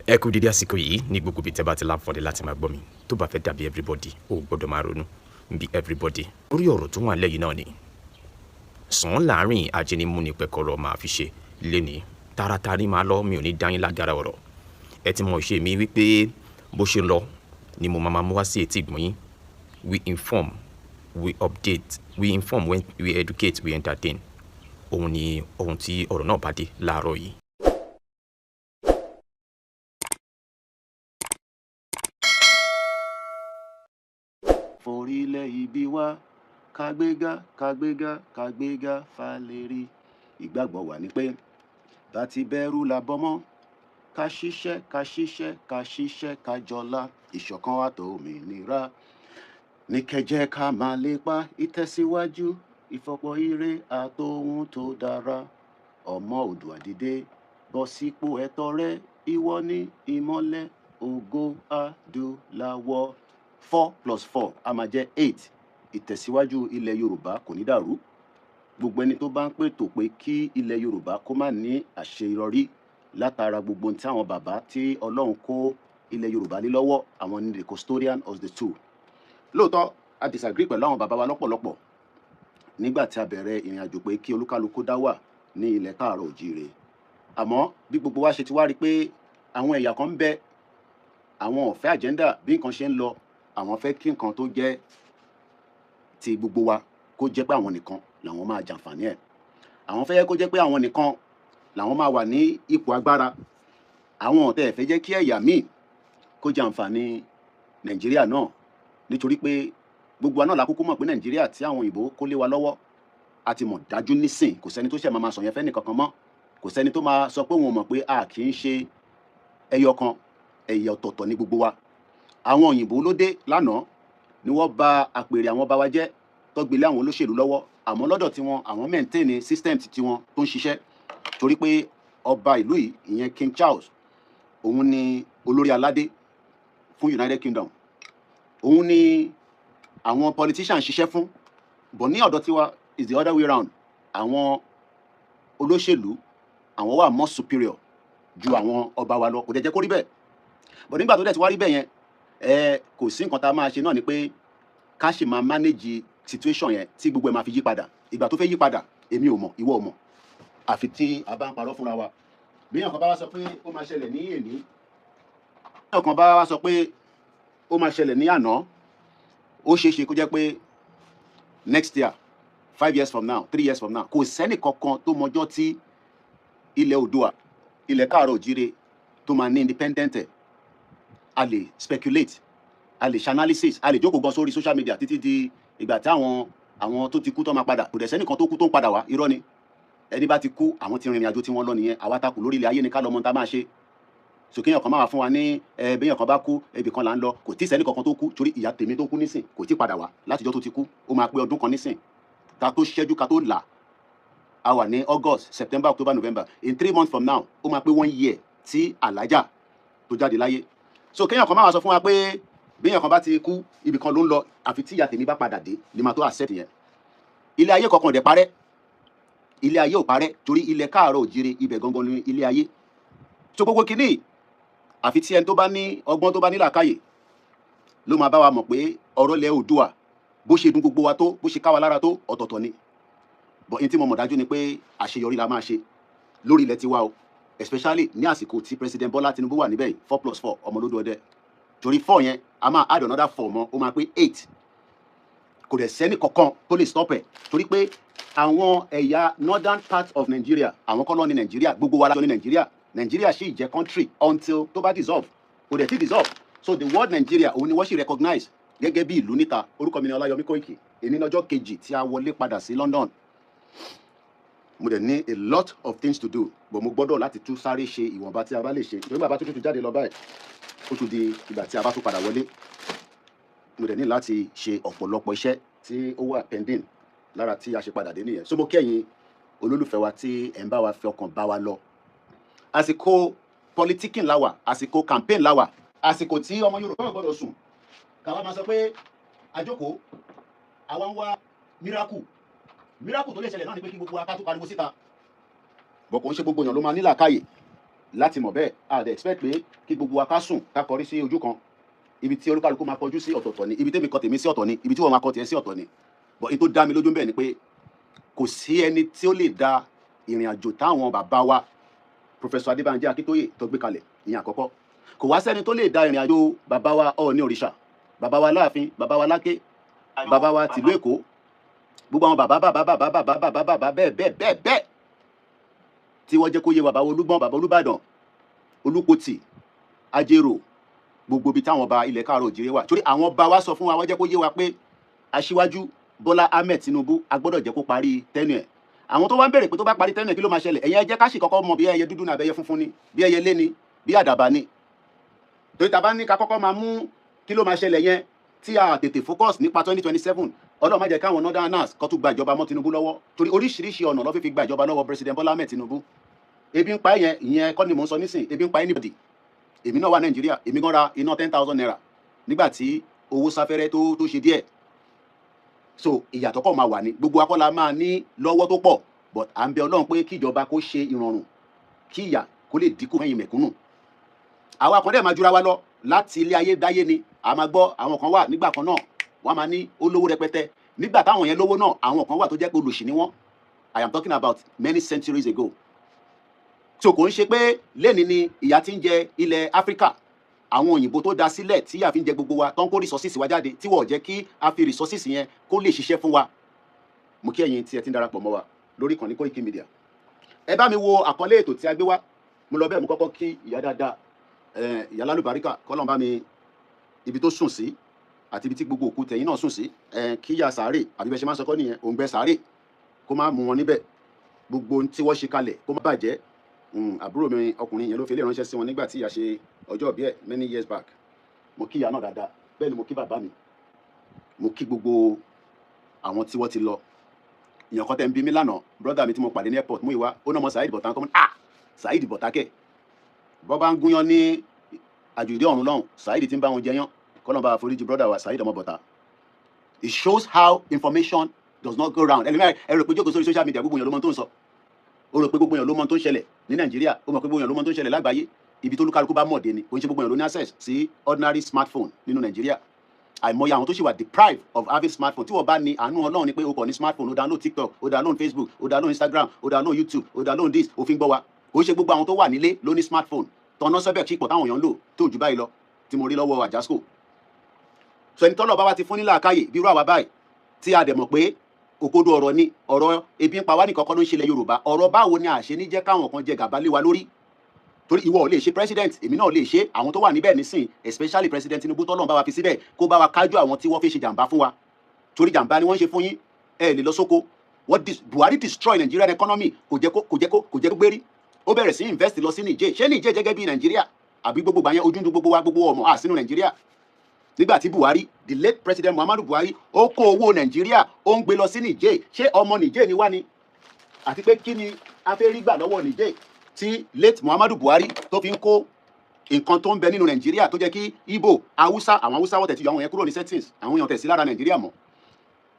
Ẹ kú dídí àsìkò yìí ní gbogbo ibi tẹ́ bá ti láǹfọ̀ọ́dẹ láti máa gbọ́ mi. Tó bá fẹ́ dàbí everybody, ó gbọ́dọ̀ máa ronú bí everybody. Lórí ọ̀rọ̀ tó wà lẹ́yìn náà ni sàn láàrin ajẹnimúni pẹ̀kọ̀rọ̀ máa fi ṣe léni tààràtàrí máa lọ. Mi ò ní dáyín lágara ọ̀rọ̀. Ẹ ti mọ ìṣe mi wípé bó ṣe lọ ni mo máa mú wá sí etí ìgbọ̀n yín. We inform, we update, we inform, when we educate, we entertain. Òun ni ohun tí ọ̀rọ̀ náà bá dé láàárọ̀ yìí. Forílẹ̀ ibi wa kàgbéga, kàgbéga, kàgbéga falẹ̀rí. Ìgbàgbọ́ wà ní pé bá ti bẹ̀rù la bọ́mọ́, ká ṣiṣẹ́, ká ṣiṣẹ́, ká ṣiṣẹ́, ká jọlá. Ìṣọ̀kan àtòmìnira ní kẹjẹ ká máa lépa ìtẹ̀síwájú, ìfọ̀pọ̀ ire àtohun tó dára. Ọmọ Oòduà, dìde, bọ́ sípò ẹ̀tọ́ rẹ. Ìwọ ní ìmọ́lẹ̀ ògo adúláwọ̀. 4 plus 4 a máa jẹ́ 8. Ìtẹ̀síwájú ilẹ̀ Yorùbá kò ní dàrú. Gbogbo ẹni tó bá ń pètò pé kí ilẹ̀ Yorùbá kó má ní àṣeyọrí látara gbogbo tí àwọn bàbá tí Ọlọ́run kó ilẹ̀ Yorùbá lé lọ́wọ́, àwọn ni the custodian of the two. Lóòótọ́, a disagree pẹ̀lú àwọn bàbá wa lọ́pọ̀lọpọ̀ nígbà tí a bẹ̀rẹ̀ ìrìn àjò pé kí olúkálukú dá wà ní ilẹ̀ káàárọ̀ òjíire. Àmọ́ bí gbogbo wa ṣe ti wá rí i pé àwọn ẹ̀yà kan ń bẹ, àwọn ò fẹ́ agenda bí nǹkan ṣe ń lọ. Àwọn fẹ́ kí nǹkan tó jẹ́ ti gbogbo wa kó jẹ́ pé àwọn nìkan làwọn máa jàǹfààní ẹ̀. Àwọn fẹ́ kó jẹ́ pé àwọn nìkan làwọn máa wà ní ipò agbára. Àwọn ò tẹ̀ fẹ́ jẹ́ kí ẹ̀yà míì kó jàǹfààní Nàìjíríà náà, nítorí pé gbogbo wa náà la kúkú mọ̀ pé Nàìjíríà tí àwọn òyìnbó kó lé wa lọ́wọ́, a ti mọ̀ dájú nísìn. Kò sẹ́ni tó ṣẹ̀ máa sọ yẹn fẹ́ nìkankan mọ́. Kò sẹ́ni tó máa sọ pé òun ò mọ̀ pé a kì í ṣe ẹyọ kan, ẹ̀yà ọ̀tọ̀ọ̀tọ̀ ní gbogbo wa. Àwọn òyìnbó ló dé lánàá ni wọ́n bà àpèrè àwọn bá wa jẹ́, tọ́gbélé àwọn olóṣèlú lọ́wọ́. Àmọ́ lọ́dọ̀ tiwọn, àwọn maintain system tiwọn tó ń ṣiṣẹ́, torí pé ọba ìlú yìí, ìyẹn King Charles, òun ni olórí aládé fún United Kingdom. Òun ni àwọn politicians ṣiṣẹ́ fún. But ní ọ̀dọ̀ tiwa is the other way round. Àwọn olóṣèlú, àwọn wà more superior ju àwọn ọba wa lọ. Kò dẹ̀ jẹ́ kó rí bẹ́ẹ̀. But nígbà tó dẹ̀ ti wá rí bẹ́ẹ̀ yẹn, ẹ kò sí nǹkan tá a máa ṣe náà ni pé ká ṣì máa manage situation yẹn tí gbogbo ẹ̀ máa fi yí padà. Ìgbà tó fẹ́ yí padà, èmi ò mọ̀, ìwọ ò mọ̀, àfi tí a bá ń parọ́ fúnra wa. Bí èèyàn kan bá wá sọ pé ó máa ṣẹlẹ̀ ní èní, bí èèyàn kan bá wá sọ pé ó máa ṣẹlẹ̀ ní àná, ó ṣeé ṣe kó jẹ́ pé next year, 5 years from now, 3 years from now. Kò sẹ́nì kankan tó mọjọ́ tí ilẹ̀ Oòduà, ilẹ̀ káàárọ̀ òjíire tó máa ní independent ẹ̀. A lè speculate, a lè ṣe analysis, a lè jókòó gan sórí social media títí di ìgbà tí àwọn tó ti kú tó máa padà. Kò dẹ̀ sẹ́nìkan tó kú tó ń padà wá. Irọ́ ni. Ẹni bá ti kú, àwọn ti rìnrìn àjò tí wọ́n lọ nìyẹn. Àwa ta kù lórí ilẹ̀ ayé ni ká lọ mọ tá a máa ṣe. Sòkéyàn kan máa wà fún wa ní ẹ béèyàn kan bá kú, ibì kan là ń lọ. Kò tí sẹ́ni kankan tó kú, torí ìyá tèmi tó kú nísìn kò tí padà wá látijọ́ tó ti kú. Ó máa pé ọdún kan nísìn. Ká tó ṣẹ́jú ká tó là, a wà ní August, September, October, November. In 3 months from now, ó máa pé one year tí alájà tó jáde láyé. So kéèyàn kan máa wá sọ fún wa pé béèyàn kan bá ti kú, ibì kan ló ń lọ. Àfi tí ìyá tèmi bá padà dé ni màá tó accept yẹn. Ilé ayé kankan ò dẹ̀ parẹ́. Ilé ayé ò parẹ́, torí ilẹ̀ káàárọ̀ òjíire, ibẹ̀ gangan ni ilé ayé. So gbogbo kìíní, àfi tí ẹni tó bá ní ọgbọ́n, tó bá ní làákàyè ló máa bá wa mọ̀ pé ọ̀rọ̀ ilẹ̀ Oòduà, bó ṣe dùn gbogbo wa tó, bó ṣe ká wa lára tó, ọ̀tọ̀ọ̀tọ̀ ni. But ní tí mo mọ̀ dájú ni pé àṣeyọrí la máa ṣe lórí ilẹ̀ tiwa o, especially ní àsìkò tí President Bola Tinubu wà níbẹ̀ yìí. 4 plus 4, ọmọlódé ọdẹ, torí 4 yẹn, a máa add another 4 mọ́, ó máa pé 8. Kò dẹ̀ sẹ́ni kankan tó lè stop ẹ̀, torí pé àwọn ẹ̀yà northern part of Nigeria, àwọn kọ́ ló ní Nigeria. Gbogbo wa la jọ ní Nigeria. Nigeria sì jẹ́ country until tó bá dissolve. Kò dẹ̀ tí dissolve. So the word Nigeria, òun ni wọ́n sì recognize gẹ́gẹ́ bí ìlú níta. Orúkọ mi ni Ọláyọmí Kóìkì. Èní lọ́jọ́ kejì tí a wọlé padà sí London. Mo dẹ̀ ní a lot of things to do, but mo gbọ́dọ̀ láti tún sáré ṣe ìwọ̀nba tí a bá lè ṣe, torí bàbá tuntun jáde lọ báyìí, ó tún di ìgbà tí a bá tún padà wọlé. Mo dẹ̀ ní láti ṣe ọ̀pọ̀lọpọ̀ iṣẹ́ tí ó wà pending lára tí a ṣe padà dé nìyẹn. So mo kí ẹ̀yin olólùfẹ́ wa tí ẹ̀ ń bá wa fi ọkàn bá wa lọ. Àsìkò politicking la wà, àsìkò campaign la wà, àsìkò tí ọmọ Yorùbá ò gbọ́dọ̀ sùn. Káwa máa sọ pé àjókòó, àwa ń wá miracle. Miracle tó lè ṣẹlẹ̀ náà ni pé kí gbogbo wa ká tó pariwo síta bọ̀. Kò ń ṣe gbogbo èèyàn ló máa ní làákàyè. Láti mọ̀ bẹ́ẹ̀, a dẹ̀ expect pé kí gbogbo wa ká sùn ká kọrí sí ojú kan. Ibi tí olúkálukú máa kọjú sí ọ̀tọ̀ọ̀tọ̀ ni. Ibi tẹ́mi kọ tèmi sí ọ̀tọ̀ ni, ibi tí wọ́n máa kọ tiẹ̀ sí ọ̀tọ̀ ni. But èyí tó dá mi lójú bẹ́ẹ̀ ni pé kò sí ẹni tí ó lè da ìrìn àjò táwọn bàbá wa, Professor Adébánjí Akíntóyè, tó gbé kalẹ̀. Ìyẹn àkọ́kọ́. Kò wá sẹ́ni tó lè da ìrìn àjò bàbá wa Ọọ̀ni Òrìṣà, bàbá wa Láàfin, bàbá wa Láké, bàbá wa tìlú Èkó, gbogbo àwọn bàbá bàbá bàbá bàbá bàbá bàbá bẹ́ẹ̀ bẹ́ẹ̀ bẹ́ẹ̀ bẹ́ẹ̀ tí wọ́n jẹ́ kó yé wa, bàbá Olúgbọ́n, bàbá Olúbàdàn, Olúpọ̀tì, Ajérò, gbogbo ibi táwọn ọba ilẹ̀ káàárọ̀ òjìrè wà. Torí àwọn ọba wa sọ fún wa, wọ́n jẹ́ kó yé wa pé Aṣíwájú Bọ́lá Ahmed Tinubu, a gbọ́dọ̀ jẹ́ kó parí tenure ẹ̀. Àwọn tó wá ń bèrè pé tó bá parí tenure ẹ̀, kí ló máa ṣẹlẹ̀? Ẹ̀yin, ẹ jẹ́ ká sì kọ́kọ́ mọ bí ẹyẹ dúdú ní abẹ́yẹ funfun ni, bí ẹyẹ lé ni, bí àdàbà ni. Torí ta bá ní ká kọ́kọ́ máa mú kí ló máa ṣẹlẹ̀ yẹn, tí a tètè focus nípa 2027, Ọlọ́run má jẹ́ káwọn northerners kó tún gba ìjọba mọ́ Tinubu lọ́wọ́, torí oríṣiríṣi ọ̀nà ló fi gba ìjọba lọ́wọ́ President Bola Ahmed Tinubu. Ebi ń pa yẹn, ìyẹn kọ́ ni mò ń sọ nísìn. Ebi ń pa anybody. Èmi náà wà Nàìjíríà, èmi gan ra iná ₦10,000 nígbà tí owó sáfẹ́rẹ́ tó ṣe díẹ̀. So ìyàtọ̀ kọ́ máa wà ní gbogbo akọ́la máa ní lọ́wọ́ tó pọ̀, but à ń bẹ Ọlọ́run pé kíjọba kó ṣe ìrọ̀rùn, kí ìyà kó lè dínkù fẹ́yìn mẹ̀kúnnù. Àwa kan dẹ̀ máa jura wa lọ láti ilé ayé dáyé ni. A máa gbọ́ àwọn kan wà nígbà kan náà, wọ́n máa ní ó lówó rẹpẹtẹ. Nígbà táwọn yẹn lówó náà, àwọn kan wà tó jẹ́ pé olòṣì ni wọ́n. I am talking about many centuries ago. So kò ń ṣe pé lẹ́ni ni ìyà ti ń jẹ ilẹ̀ Áfíríkà. Àwọn òyìnbó tó dá sílẹ̀ tí ìyà fi ń jẹ gbogbo wa, tó ń kó resources wa jáde, tí wọ́n jẹ́ kí a fi resources yẹn kó lè ṣiṣẹ́ fún wa. Mo kí ẹ̀yin tí ẹ ti ń darapọ̀ mọ́ wa lórí ìkànnì Koiki Media. Ẹ bá mi wo àkọlé ètò tí a gbé wá. Mo lọ bẹ́ẹ̀, mo kọ́kọ́ kí ìyá dáadáa, ìyá lálùbáríkà, kọ́lọ́n bá mi ibi tó sùn sí àti ibi tí gbogbo òkú tẹ̀yìn náà sùn sí, kí ìyá sàárè, àbí bẹ́ẹ̀ ṣe máa ń sọ kọ́ nìyẹn, òǹgbẹ sàárè kó má mú wọn níbẹ̀, gbogbo ohun tí wọ́n ṣe kalẹ̀ kó má bàjẹ́. Àbúrò mi ọkùnrin yẹn ló fi lè ránṣẹ́ sí wọn nígbà tí ìyá ṣe ọjọ́ ìbí ẹ̀ many years back. Mo kí ìyá náà dáadáa. Bẹ́ẹ̀ ni mo kí bàbá mi, mo kí gbogbo àwọn tí wọ́n ti lọ. Èèyàn kan tẹ́ ń bí mi lánàá, brother mi tí mo pàdé ní airport, mú ìwá ó náà mọ Saheed Bọ̀tá kọ́ mọ́. Ah, Saheed Bọ̀tá kẹ̀, bọ́ bá ń gúnyán ní àjòjì ọ̀run lọ́hùn, Saheed ti ń bá wọn jẹyán. Kọ́lọ́n bá foríjì brother wa Saheed ọmọ Bọ̀tá. It shows how information does not go round. Ẹlòmíràn, ẹ rò pé jókòó sórí social media, gbogbo èèyàn ló mọ tó ń sọ. Ó rò pé gbogbo èèyàn ló mọ tó ń ṣẹlẹ̀ ní Nàìjíríà, ó mọ̀ pé gbogbo èèyàn ló mọ tó ń ṣẹlẹ̀ lágbàáyé. Ibi tó lúkálukú bá mọ̀ dé ni. Kò ń ṣe gbogbo èèyàn ló ní access sí ordinary smartphone nínú Nàìjíríà. Àìmọye àwọn tó ṣì wà deprived of having smartphone. Tí wọ́n bá ní àánú Ọlọ́run ni pé o kò ní smartphone, o download TikTok, o download Facebook, o download Instagram, o download YouTube, o download this, o fi ń gbọ́ wa. Kò ń ṣe gbogbo àwọn tó wà nílé ló ní smartphone. Tọ̀nà sẹ́bẹ̀ kí pọ̀ táwọn èèyàn ń lò tó jù báyìí lọ tí mo rí lọ́wọ́ Àjàsco. So ẹni tọ́lọ̀ bá wa ti fún nílà káyè bí irú àwa báyìí, tí a dẹ̀ mọ̀ pé òkodo ọ̀rọ̀ ni ọ̀rọ̀ ebi ń pa wá nìkan kọ́ ló ń ṣẹlẹ̀ Yorùbá. Ọ̀rọ̀ báwo ni àṣẹ ní jẹ́ káwọn kan jẹ gàba lé wa lórí, torí ìwọ ò lè ṣe president, èmi náà lè ṣe. Àwọn tó wà níbẹ̀ nísìn, especially President Tinubu, tọ́lọ́run bá wa fi síbẹ̀, kó bá wa kájú àwọn tí wọ́n fi ṣe jàǹbá fún wa, torí jàǹbá ni wọ́n ń ṣe fún yín. Ẹ lè lọ sóko. Wọ́n dis Buhari destroy Nigerian economy. Kò jẹ́ kó gbérí. Ó bẹ̀rẹ̀ sí invest lọ sí Niger. Ṣé Niger gẹ́gẹ́ bí Nàìjíríà àbí gbogbo gbà yẹn ojú ń dun gbogbo wa, gbogbo ọmọ à sínú Nàìjíríà? Nígbà tí Buhari, the late President Muhammadu Buhari, ó kó owó Nàìjíríà, ó ń gbé lọ sí Niger, ṣé ọmọ Niger ni wá ni? Àti pé kí ni a fẹ́ rí gbà lọ́wọ́ Niger tí late Muhammadu Buhari tó fi ń kó nǹkan tó ń bẹ nínú Nàìjíríà, tó jẹ́ kí Igbo, Haúsá, àwọn Haúsá wọ́n tẹ̀ ti yọ àwọn yẹn kúrò ní settings, àwọn èèyàn tẹ̀ sí lára Nàìjíríà mọ́.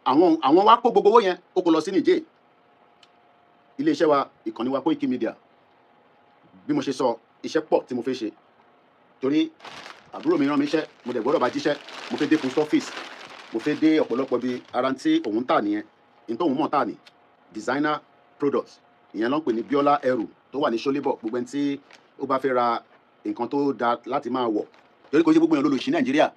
Àwọn wá kó gbogbo owó yẹn, ó kó lọ sí Niger. Iléeṣẹ́ wa, ìkànnì wa, Koiki Media, bí mo ṣe sọ, iṣẹ́ pọ̀ tí mo fẹ́ ṣe, torí àbúrò mi rán mi iṣẹ́, mo dẹ̀ gbọ́dọ̀ bá jíṣẹ́. Mo fẹ́ dé post office, mo fẹ́ dé ọ̀pọ̀lọpọ̀ bí ara tí òun tà nìyẹn, ní tóun mọ̀ tà ní designer products. Ìyẹn ló ń pè ní Biola Ẹrù tó wà ní Ṣólébọ̀. Gbogbo ẹni tí ó bá fẹ́ ra nǹkan tó da láti máa wọ̀, torí kò ṣe gbogbo èèyàn ló lò sí Nàìjíríà.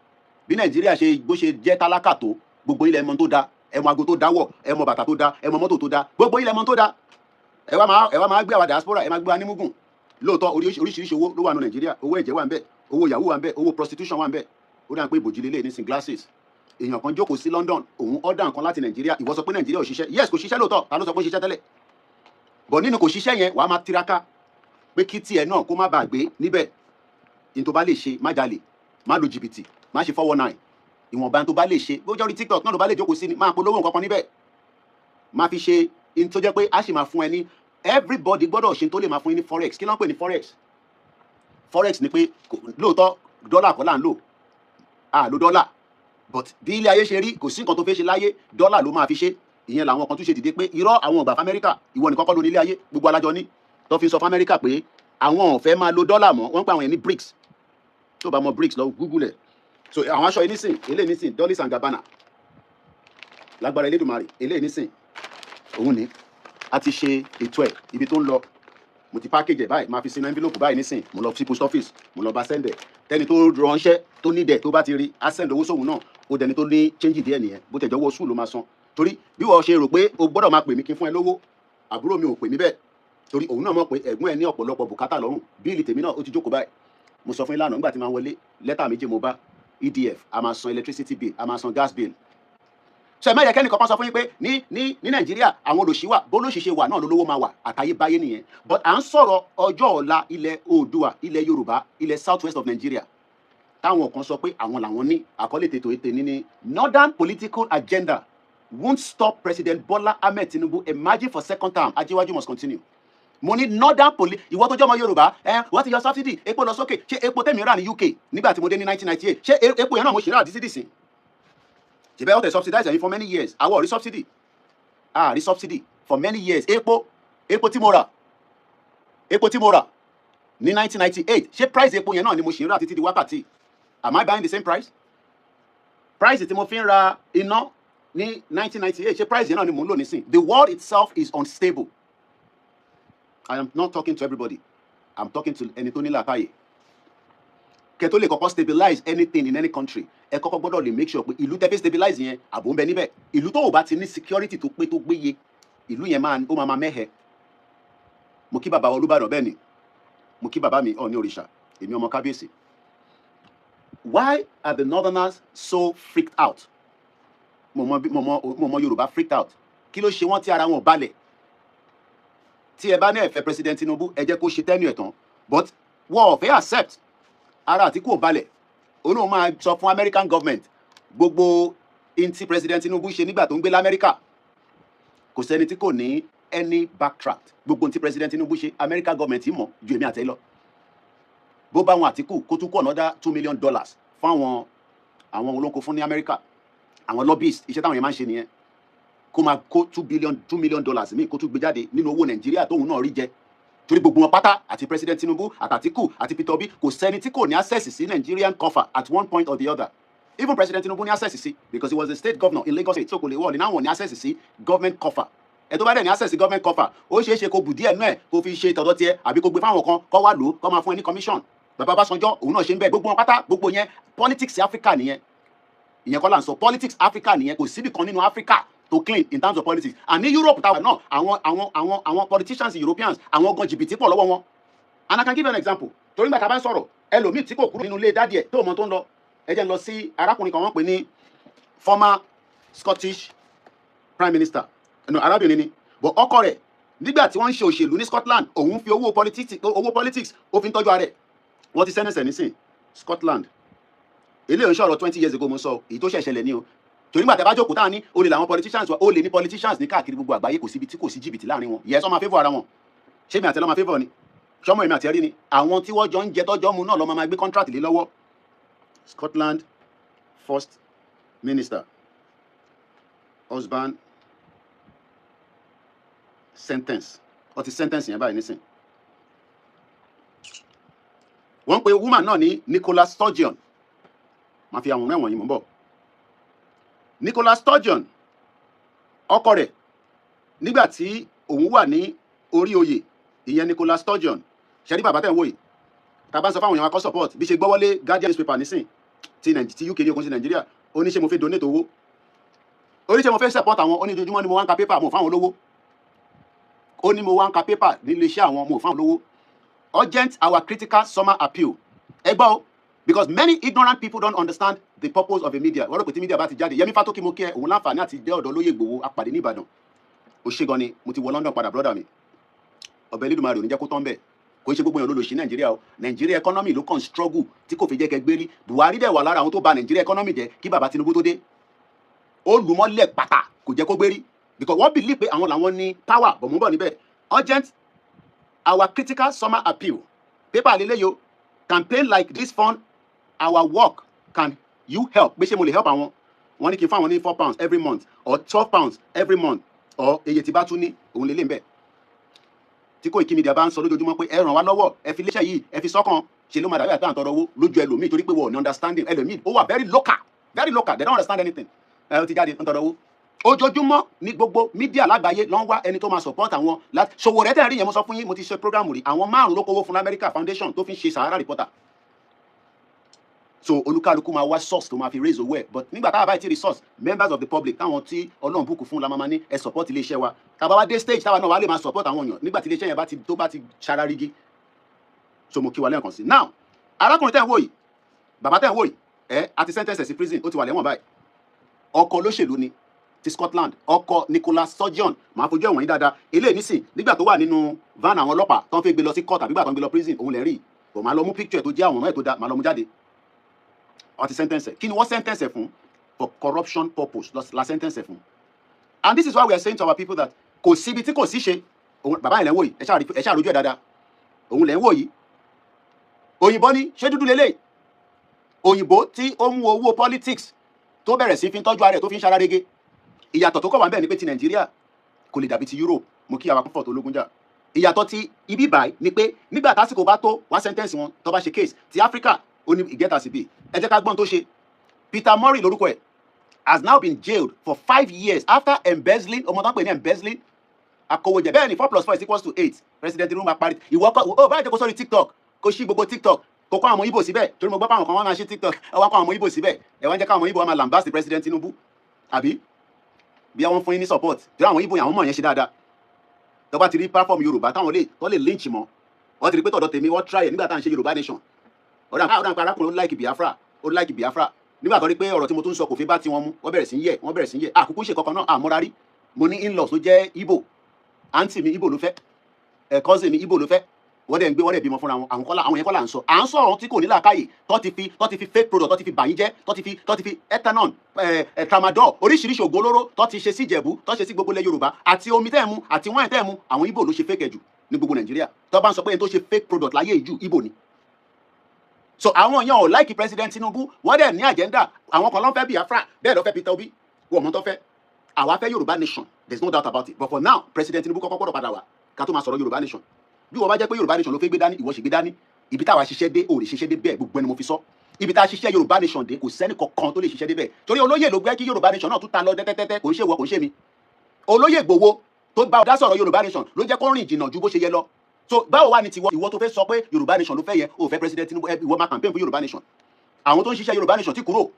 Bí Nàìjíríà ṣe bó ṣe jẹ́ tálákà tó, gbogbo ilẹ̀ mọ tó da. Ẹ mọ aago tó da wọ̀, ẹ mọ bàtà tó da, ẹ mọ mọ́tò tó da, gbogbo ilẹ̀ mọ tó da. Ẹ wá máa gbé àwa diaspora, ẹ máa gbé wa ní mugun. Lóòótọ́, oríṣiríṣi owó ló wà ní Nàìjíríà. Owó ẹ̀jẹ̀ wà ń bẹ̀, owó yahoo wà ń bẹ̀, owó prostitution wà ń bẹ̀. Ó dà pé ìbòjì lélẹ̀ nísìn, glasses. Èèyàn kan jókòó sí London, òun order nǹkan láti Nàìjíríà. Ìwọ sọ pé Nàìjíríà ò ṣiṣẹ́. Yes, kò ṣiṣẹ́ lóòótọ́. Ta ló sọ pé ó ṣiṣẹ́ tẹ́lẹ̀? Bọ̀ nínú kò ṣiṣẹ́ yẹn, wàá máa tiraka pé kí tiẹ̀ náà kó má bàa gbé níbẹ̀. Ní tó bá lè ṣe, má jalè, má lu jìbìtì, má ṣe 419. Ìwọ̀nba tó bá lè ṣe, bó jẹ́ orí TikTok náà ló bá lè jókòó sí ni, máa polówó nǹkan kan níbẹ̀, má fi ṣe in tó jẹ́ pé a sì máa fún ẹ ní. Everybody gbọ́dọ̀ ṣe tó lè máa fún yín ní forex. Kí ló ń pè ní forex? Forex ni pé lóòótọ́ dọ́là kọ́ là ń lò, a lo dọ́là, but bí ilé ayé ṣe rí, kò sí nǹkan tó fẹ́ ṣe láyé, dọ́là ló máa fi ṣe. Ìyẹn làwọn kan tún ṣe dìde pé irọ́, àwọn ọgbà fún Amẹ́ríkà. Ìwọ nìkan kọ́ ló ní ilé ayé, gbogbo alájọ ní, tó fi sọ fún Amẹ́ríkà pé Àwọn ò fẹ́ máa lo dọ́là mọ́. Wọ́n ń pa àwọn yẹn ní BRICS. Tó bá mọ BRICS, lọ Google ẹ̀. So àwọn aṣọ yìí nísìn, eléyìí nísìn, Dolce and Gabbana, lágbára Elédùmarè. Eléyìí nísìn, òun ni a ti ṣe ètò ẹ̀, ibi tó ń lọ, mo ti package ẹ̀ báyìí, máa fi sínú envelope báyìí nísìn. Mo lọ sí post office, mo lọ bá send ẹ̀. Tẹni tó ránṣẹ́ tó ní dẹ̀ tó bá ti rí, á send owó sóhun náà. Ó dẹni tó ní change díẹ̀ nìyẹn. Bó tẹ̀ jọ̀wọ́ sùn ló máa san, torí bí wọ́n ṣe rò pé o gbọ́dọ̀ máa pè mí kí n fún ẹ lówó, àbúrò mi ò pè mí bẹ́ẹ̀, torí òun náà mọ̀ pé ẹ̀gbọ́n ẹ ní ọ̀pọ̀lọpọ̀ bùkátà lọ́rùn. Bill tèmi náà, ó ti jókòó báyìí. Mo sọ fún yín lánàá nígbà tí màá wọlé, lẹ́tà méjì mo bá: EDF, a máa san electricity bill, a máa san gas bill. Ṣe ẹ má yẹ kẹ́ni kankan sọ fún yín pé ní Nàìjíríà àwọn olòṣì wà. Bólóṣì ṣe wà náà lólówó máa wà, àtayébáyé nìyẹn. But à ń sọ̀rọ̀ ọjọ́ ọ̀la ilẹ̀ Oòduà, ilẹ̀ Yorùbá, ilẹ̀ South West of Nigeria, táwọn kan sọ pé àwọn làwọn ní. Àkọlé tètò ètè ní Northern political agenda won't stop President Bola Ahmed Tinubu emerging for second term, Ajiwaju must continue. Mo ní northern poli, ìwọ tó jẹ́ ọmọ Yorùbá ẹ, wọ́n ti yọ subsidy, epo lọ sókè. Ṣé epo tẹ̀mí rà ní UK nígbà tí mo dé ní 1998, ṣé epo yẹn náà mo ṣe rà dísídìsín? Ṣèbẹ́ ọ̀tẹ̀ subsidize ẹ̀yin for many years? Àwọn ò rí subsidy, a rí subsidy for many years. Epo tí mo rà, epo tí mo rà ní 1998, ṣé price epo yẹn náà ni mo ṣe ń rà títí di wákàtí? Am I buying the same price? Price tí mo fi ń ra iná ní 1998, ṣé price yẹn náà ni mò ń lò nísìn? The world itself is unstable. I am not talking to everybody, I'm talking to ẹni tó ní làákàyè. Kẹ́ tó lè kọ́kọ́ stabilize anything in any country, ẹ kọ́kọ́ gbọ́dọ̀ lè make sure pé ìlú tẹ́ fi stabilize yẹn, ààbò ń bẹ níbẹ̀. Ìlú tó ò bá ti ní security tó pé, tó gbéye, ìlú yẹn máa ó máa máa mẹ́hẹ. Mo kí bàbá Olúbàdàn, bẹ́ẹ̀ ni mo kí bàbá mi Ọọ̀ni òrìṣà, èmi ọmọ kábíyèsí. Why are the northerners so freaked out? Mo mọ Yorùbá freaked out. Kí ló ṣe wọ́n tí ara wọn ò balẹ̀? Tí ẹ bá ní ẹ fẹ́ President Tinubu, ẹ jẹ́ kó ṣe tenure ẹ̀ tán, but wọ́n ò fẹ́ accept. Ara Àtíkù ò balẹ̀. Òun náà máa sọ fún American government gbogbo in tí President Tinubu ṣe nígbà tó ń gbé lamẹ́ríkà. Kò sẹ́ni tí kò ní any backtrack. Gbogbo tí President Tinubu ṣe, American government mọ̀ ju èmi àti ẹ lọ. Bó bá wọn Àtíkù kó tún kó another $2 million fún àwọn olóko fún ní Amẹ́ríkà, àwọn lobbyist, iṣẹ́ táwọn yẹn máa ń ṣe nìyẹn. Kó máa kó 2 billion, $2 million míì, kó tún gbé jáde nínú owó Nàìjíríà tóun náà rí jẹ, torí gbogbo wọn pátá, àti President Tinubu, àtàtìkù, àti Peter Obi, kò sẹ́ni tí kò ní access sí Nigerian coffer at one point or the other. Even President Tinubu ní access sí, because he was a state governor in Lagos State, so kò lè wọ́ọ̀lì náà wọ́n ní access sí government coffer. Ẹ tó bá dẹ̀ ní access sí government coffer, ó ṣeé ṣe kó bù díẹ̀ nú ẹ̀, kó fi ṣe tọ̀dọ̀ tiẹ̀, àbí kó gbé fáwọn kan kó wá lò ó, kó máa fún ẹ ní commission. Bàbá Ọbásanjọ́, òun náà ṣe ń bẹ́ẹ̀. Gbogbo wọn pátá, gbogbo yẹn, politics Africa nìyẹn. Ìyẹn kọ́ là ń sọ. Politics Africa nìyẹn. Kò síbì kan nínú Africa tó clean in terms of politics. And ní Europe táwọn náà, àwọn politicians Europeans, àwọn gan, jìbìtì pọ̀ lọ́wọ́ wọn. And I can give you an example, torí nígbà tá a bá ń sọ̀rọ̀, ẹlòmíì tí kò kúrò nínú ilé daddy ẹ̀ tó mọ tó ń lọ. Ẹ jẹ́ ń lọ sí arákùnrin kan, wọ́n pè ní former Scottish prime minister. No, arábìnrin ni, but ọkọ rẹ̀, nígbà tí wọ́n ń ṣe òṣèlú ní Scotland, òun fi owó politics ó fi ń tọ́jú ara ẹ̀. Wọ́n ti sẹ́nẹ̀sẹ̀ nísìn Scotland. Eléyìí ń sọ̀rọ̀ 20 years ago mo sọ, èyí tó ṣẹ̀ṣẹ̀lẹ̀ ní o. Torí nígbà tí a bá jókòó táwọn ní olè làwọn politicians wa, olè ní politicians ní káàkiri gbogbo àgbáyé. Kò síbi tí kò sí jìbìtì láàrin wọn. Yes, wọ́n máa favour ara wọn. Ṣé mi àti ẹ lọ́ máa favour ni? Ṣọmọ èmi àti ẹ rí ni? Àwọn tí wọ́n jọ ń jẹ tọ́jọ́ mu náà lọ́ máa gbé contract lé lọ́wọ́. Scotland first minister husband sentence, ó ti sentence yẹn báyìí nísìn. Wọ́n pe woman náà ní Nicola Sturgeon. Máa fi àwọn ẹ̀wọ̀n yìí, mò ń bọ̀. Nicola Sturgeon, ọkọ rẹ̀, nígbà tí òun wà ní orí oyè, ìyẹn Nicola Sturgeon. Ṣẹ́rí bàbá tẹ̀ ń wò yìí, tá a bá ń sọ fáwọn èèyàn wa kọ́ support, bí ṣe gbọ́wọ́lé Guardian newspaper nísìn ti UK ní okun sí Nàìjíríà, ó ní ṣé mo fẹ́ donate owó, ó ní ṣé mo fẹ́ support àwọn. Ó ní ojoojúmọ́ ni mo wá ń ka paper, mo fáwọn olówó. Ó ní mo wá ń ka paper nílé iṣẹ́ àwọn, mo fáwọn olówó. Urgent, our critical summer appeal. Ẹ gbọ́ o, because many ignorant people don't understand the purpose of a media. Wọ́n rò pé tí media bá ti jáde. Yẹmi Fátókì, mo kí ẹ. Òun láǹfààní àti dé ọ̀dọ̀ olóyè Ìgbòho, apàdé ní Ìbàdàn. Ó ṣe gan ni. Mo ti wọ London padà, brother mi. Ọbẹ̀ Elédùmarè ò ní jẹ́ kó tán bẹ́ẹ̀. Kò ń ṣe gbogbo èèyàn ló lò sí Nàìjíríà o. Nàìjíríà economy ló kàn struggle tí kò fi jẹ́ kẹ́ gbérí. Buhari dẹ̀ wà lára àwọn tó bà Nàìjíríà economy jẹ́ kí bàbá Tinubu tó dé. Ó lù mọ́lẹ̀ pàtà, kò jẹ́ kó gbérí, because wọ́n believe pé àwọn làwọn ní power. Bọ̀ mú bọ̀ níbẹ̀. Urgent, our critical summer appeal. Paper lélẹ́yìí o. Campaign like this fund our work, can you help? Pé ṣé mo lè help àwọn? Wọ́n ní kí n fún àwọn ní £4 every month or £12 every month or iye tí bá tún ní òun lè lè ń bẹ̀. Tí Koiki Media bá ń sọ lójoojúmọ́ pé ẹ ràn wá lọ́wọ́, ẹ fi iléeṣẹ́ yìí, ẹ fi sọ́kàn, ṣe ló máa dàbí àti àtọrọ owó lójú ẹlòmíì, torí pé wọ́n ò ní understanding. Ẹlòmíì ó wà very local, very local, they don't understand anything. Ẹ ó ti jáde ń tọrọ owó ojoojúmọ́ ní gbogbo media lágbàáyé ló ń wá ẹni tó máa support àwọn láti Sowore. Tẹ́ ẹ̀ rí yẹn, mo sọ fún yín, mo ti ṣe program rí, àwọn márùn ló kówó fún lamẹ́ríkà, foundation tó fi ń ṣe Sahara Reporter. So olúkálukú máa wá source tó máa fi raise owó ẹ̀, but nígbà táwa báyìí ti rí source, members of the public, táwọn tí Ọlọ́run bùkún fún la máa ní ẹ support iléeṣẹ́ wa. Tàbá wá dé stage táwa náà wá lè máa support àwọn èèyàn nígbà tí iléeṣẹ́ yẹn bá ti tó bá ti ṣararigi. So mo kí wa lẹ́ẹ̀kan sí. Now, arákùnrin tẹ́ ń wò yìí, bàbá tẹ́ ń wò yìí, ẹ àti sentence sí prison, ó ti wà lẹ́wọ̀n báyìí. Ọkọ olóṣèlú ni ti Scotland, ọkọ Nicola Sturgeon. Máa fojú ẹ̀wọ̀n yín dáadáa. Eléyìí nísìn, nígbà tó wà nínú van àwọn ọlọ́pàá tó ń fi gbé lọ sí court àbí gbà tó ń gbé lọ prison, òun lè rí kò máa lọ mú picture tó jẹ́ àwòrán ẹ̀ tó da, máa lọ mú jáde. Wọ́n ti sentence ẹ̀. Kí ni wọ́n sentence ẹ̀ fún? For corruption purpose la sentence ẹ̀ fún. And this is why we are saying to our people that kò síbi tí kò sí ṣe. Òun bàbá yẹn lẹ́ ń wò yìí, ẹ ṣáà rojú ẹ̀ dáadáa. Òun lẹ́ ń wò yìí. Òyìnbó ni, ṣé dúdú lélẹ̀? Òyìnbó tí ó mú owó politics tó bẹ̀rẹ̀ sí fi ń tọ́jú ara ẹ̀, tó fi ń ṣara rege. Ìyàtọ̀ tó kọ̀ wá ń bẹ̀ ni pé ti Nàìjíríà kò lè dàbí ti Europe. Mo kí àwọn comfort ológunjà. Ìyàtọ̀ ti ibi báyìí ni pé nígbà tásìkò bá tó, wá sentence wọn tó bá ṣe case. Ti Africa, ó ní ìgẹ́ta síbi. Ẹ jẹ́ ká gbọ́n tó ṣe. Peter Murray lórúkọ ẹ̀, has now been jailed for 5 years after embezzling. Ọmọ tó ń pè ní embezzling, akọwọjẹ. Bẹ́ẹ̀ ni, 4 plus 4 is equals to 8. President Tinubu máa parí. Ìwọ kọ ó bá jẹ́ kó sórí TikTok, kó ṣí gbogbo TikTok, kó kó àwọn ọmọ Ìgbò síbẹ̀, torí mo gbọ́ pé àwọn kan wọ́n máa ṣí TikTok, ẹ wá kó àwọn ọmọ Ìgbò síbẹ̀, ẹ wá ń jẹ́ káwọn ọmọ Ìgbò wọn máa lambast President Tinubu, àbí bí àwọn fún yín ní support, torí àwọn Ìgbò yẹn, àwọn mọ̀ yẹn ṣe dáadáa. Tó bá ti rí platform Yorùbá táwọn lè tó lè lynch mọ́, wọ́n ti rí pé tọ̀dọ̀ tèmi, wọ́n try ẹ̀ nígbà tá à ń ṣe Yorùbá nation. Ọ̀dà arákùnrin ó like Biafra, ó like Biafra. Nígbà tó rí pé ọ̀rọ̀ tí mo tún sọ kò fi bá tiwọn mu, wọ́n bẹ̀rẹ̀ sí ń yẹ̀, wọ́n bẹ̀rẹ̀ sí ń yẹ̀. Àkókò ṣe kankan náà àmọ́ra rí. Mo ní in-laws tó jẹ́ Igbo, àǹtí mi Igbo ló fẹ́, ẹ̀ cousin mi Igbo ló fẹ́. Wọ́n dẹ̀ ń gbé, wọ́n dẹ̀ bímọ fúnra wọn. Àwọn kọ́lá, àwọn yẹn kọ́lá ń sọ. À ń sọ̀rọ̀ tí kò ní làákàyè, tó ti fi fake product, tó ti fi bàyín jẹ́, tó ti fi ethanol, ẹ̀ ẹ̀ tramadol, oríṣiríṣi ògùn olóró tó ti ṣe sí Ìjẹ̀bú, tó ṣe sí gbogbo ilẹ̀ Yorùbá, àti omi tẹ́ ẹ̀ mu àti wine tẹ́ ẹ̀ mu. Àwọn Igbo ló ṣe fake jù ní gbogbo Nàìjíríà. Tó bá ń sọ pé ẹni tó ṣe fake product láyé ìjù, Igbo ni. So àwọn èèyàn ò like President Tinubu, wọ́n dẹ̀ ní agenda. Àwọn kan ló ń fẹ́ Biafra, bẹ́ẹ̀ ló fẹ́ Peter Obi. Wọ́n mọ̀ tó fẹ́. Àwa fẹ́ Yorùbá nation, there is no doubt about it, but for now, President Tinubu kọ́kọ́ gbọ́dọ̀ padà wá ká tó máa sọ̀rọ̀ Yorùbá nation. Bí wọ́n bá jẹ́ pé Yorùbá nation ló fẹ́ gbé dání, ìwọ sì gbé dání. Ibi táwa ṣiṣẹ́ dé, ò lè ṣiṣẹ́ dé bẹ́ẹ̀. Gbogbo ẹni mo fi sọ, ibi tá a ṣiṣẹ́ Yorùbá nation dé, kò sẹ́ni kankan tó lè ṣiṣẹ́ dé bẹ́ẹ̀, torí olóyè ló gbé kí Yorùbá nation náà tún ta lọ tẹ́tẹ́tẹ́. Kò ń ṣe ìwọ, kò ń ṣe mi. Olóyè Ìgbòho tó bá ọdá sọ̀rọ̀ Yorùbá nation ló jẹ́ kó rìn jìnnà ju bó ṣe yẹ lọ. So báwo wá ní tiwọ, ìwọ tó fẹ́ sọ pé Yorùbá nation ló fẹ́ yẹ, o fẹ́ President Tinubu, ìwọ máa campaign fún Yorùbá nation? Àwọn tó ń ṣiṣẹ́ Yorùbá nation ti kúrò.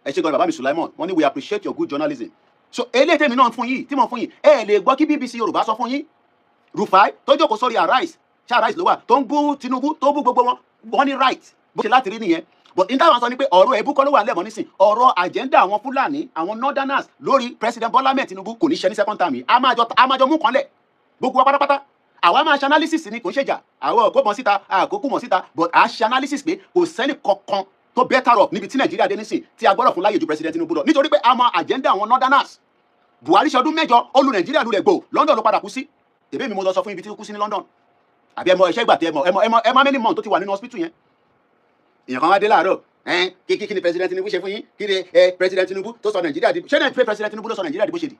Ẹ ṣe gan, bàbá mi Sulaimon. Wọ́n ní, "We appreciate your good journalism." So eléyìí tèmi náà fún yìí, tí mo fún yìí, ẹ lè gbọ́ kí BBC Yorùbá sọ fún yín. Rufai tó jókòó sórí Arise, ṣé Arise ló wà, tó ń bú Tinubu, tó ń bú gbogbo wọn, wọ́n ní right bó ṣe láti rí nìyẹn. But in táwọn sọ ni pé ọ̀rọ̀ ẹ̀bú kọ́ ló wà lẹ́mọ̀ nísìn. Ọ̀rọ̀ agenda àwọn Fúlàní, àwọn northerners lórí President Bola Ahmed Tinubu kò ní ṣe ní second term yìí. A máa jọ mú kan lẹ̀ gbogbo wa pátápátá. Àwa máa ṣe analysis ni, kò ń ṣèjà. Àwọn kò mọ̀ síta, àkókò mọ̀ síta, but à ṣe analysis pé kò sẹ́ni kankan tó better off níbi tí Nàìjíríà dé nísìn tí a gbọ́dọ̀ fún láyè ju President Tinubu lọ, nítorí pé a mọ agenda àwọn northerners. Buhari ṣe ọdún 8, ó lu Nàìjíríà lulẹ̀ gbò. London ló padà kú sí. Tèmi mi mo lọ sọ fún ibi tí ó kú sí ní London, àbí ẹ mọ iṣẹ́ ìgbà tí ẹ mọ many months tó ti wà nínú hospital yẹn. Èèyàn kan wá dé láàárọ̀, ẹ kí ni President Tinubu ṣe fún yín? Kí ni ẹ President Tinubu tó sọ Nàìjíríà di? Ṣé náà pé President Tinubu ló sọ Nàìjíríà di bó ṣe di?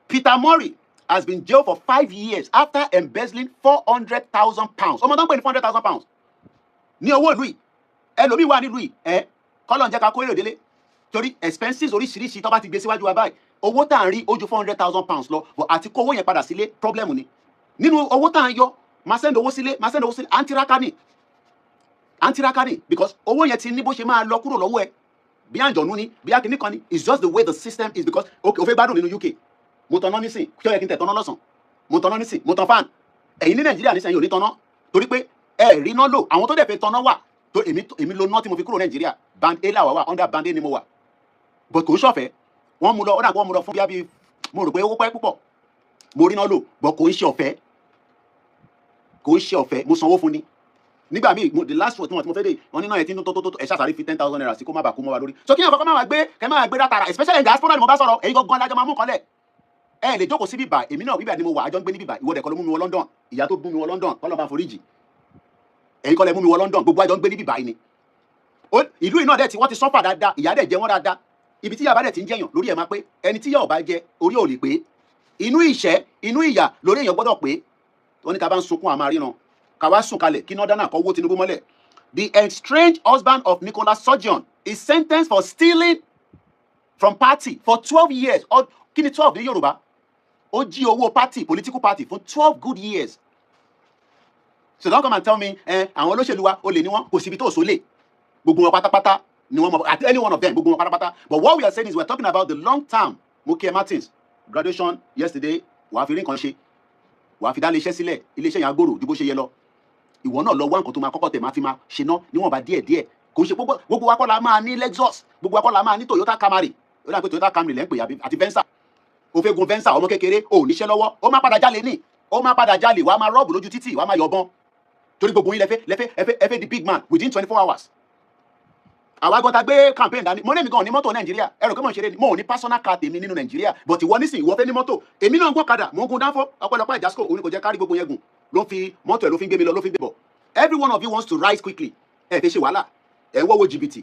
Peter Murray has been jailed for 5 years after embezzling £400,000. Ọmọ tó ń pè ní £400,000 ní owó ìlú yìí, ẹlòmíì wà nílùú yìí, ẹ kọ́lọ̀ ń jẹ́ ká kó èrè délé, torí expenses oríṣiríṣi tó bá ti gbé síwájú wa báyìí, owó tá à ń rí ó ju £400,000 lọ, but àti kó owó yẹn padà sílé, problem ni. Nínú owó tá à ń yọ, máa send owó sílé, máa send owó sílé, à ń tiraka ni, à ń tiraka ni, because owó yẹn ti ní bó ṣe máa lọ kúrò lọ́wọ́ ẹ, bí àǹjọ̀nú ni, bí akíní kan ni. It's just the way the system is, because okay, o fẹ́ gbádùn nínú UK, mo tanná nísìn, kí ó yẹ kí n tẹ̀ tanná lọ́sàn, mo tanná nísìn, mo tan fan. Ẹ̀yin ní Nàìjíríà nísìn, ẹ̀yin ò ní tanná torí pé ẹ rí iná lò. Àwọn tó dẹ̀ fẹ́ tanná wà tó èmi lo ná tí mo fi kúrò Nàìjíríà. Band A làwà wà, under band A ni mo wà, but kò ń ṣọ̀fẹ́. Wọ́n mú lọ, ó dà pé wọ́n mú lọ fún bíi, mo rò pé owó pẹ́ púpọ̀. Mo rí iná lò, but kò ń ṣe ọ̀fẹ́, kò ń ṣe ọ̀fẹ́. Mo sanwó fún ni nígbà míì. The last one tí mo fẹ́ dé, wọ́n ní náà yẹn tí tó tó tó, ẹ ṣàṣàrí fi ₦10,000 sí kó má bàa kú mọ́ wa lórí. So kí ẹ̀kọ́ máa gbé, kẹ́ máa gbé látara, especially in diaspora ni mo bá sọ̀rọ̀. Èyí gangan lájọ máa mú kan lẹ̀. Ẹ lè jókòó sí bíbà, èmi náà bíbà ni mo wà, àjọ ń gbé ní bíbà. Ìwọ dẹ̀ kọ́ ló mú mi wọ London. Ìyá tó mú mi wọ London, kọ́ ló máa foríjì. Ẹ̀yin kọ́ lẹ mú mi wọ London, gbogbo àjọ ń gbé ní bíbà yìí ni. Ìlú yìí náà dẹ̀ tí wọ́n ti suffer dáadáa, ìyà dẹ̀ jẹ wọ́n dáadáa. Ibi tí ìyà bá dẹ̀ ti ń jẹyàn, lórí ẹ̀ máa pé. Ẹni tí ìyà ò bá jẹ, orí ò lè pé. Inú ìṣẹ́, inú ìyà lórí èèyàn gbọ́dọ̀ pé. Wọ́n ní ta bá ń sunkún, àmà ríran. Ká wá sùn kalẹ̀ kí northern kọ́ wó Tinubu mọ́lẹ̀. The estranged husband of Nicola Sturgeon is sentenced for stealing from party for 12 years. Kí ni 12 ní Yorùbá? Ó jí owó party, political party, fún 12 good years. So don't come and tell me, ẹ àwọn olóṣèlú wa, olè ni wọn. Kò síbi tó sólè. Gbogbo wọn pátápátá ni wọn mọ, at any one of them, gbogbo wọn pátápátá. But what we are saying is, we are talking about the long term. Mokie Martins, graduation yesterday. Wàá fi rí nǹkan ṣe, wàá fi dá iléeṣẹ́ sílẹ̀, iléeṣẹ́ yẹn á gbòòrò ju bó ṣe yẹ lọ. Ìwọ náà lọ wá nǹkan tó máa kọ́kọ́ tẹ̀ máa fi máa ṣe ná níwọ̀nba díẹ̀ díẹ̀. Kò ń ṣe gbogbo wa kọ́ la máa ní Lexus, gbogbo wa kọ́ la máa ní Toyota Camry. Ó dà pé Toyota Camry lẹ́ ń pè, àbí àti Venza. Ó fẹ́ gun Venza, ọmọ kékeré ò níṣẹ́ lọ́wọ́, ó máa padà jalè ní, ó máa padà jalè, wàá máa rob lójú títì, wàá máa yọ̀bọ̀n, torí gbogbo yín lẹ́fẹ́ ẹ fẹ́ di big man within 24 hours. Àwa gan ta gbé campaign dání, mo ní èmi gan ní mọ́tò Nàìjíríà. Ẹ rò pé mo ń ṣeré ni? Mo ò ní personal car tèmi nínú Nàìjíríà. But ìwọ nísìnyí, ìwọ fẹ́ ní mọ́tò. Èmi náà ń gún ọ̀kadà, mo ń gun dánfó. Ọpẹ́lọpẹ́ ìjásíkò òun ni kò jẹ́ kárí gbogbo yẹn gùn. Ló ń fi mọ́tò ẹ̀, ló fi ń gbé mi lọ, ló fi ń gbé bọ̀. Every one of you wants to rise quickly. Ẹ fẹ́ ṣe wàhálà, ẹ ń wọ́wọ́ jìbìtì,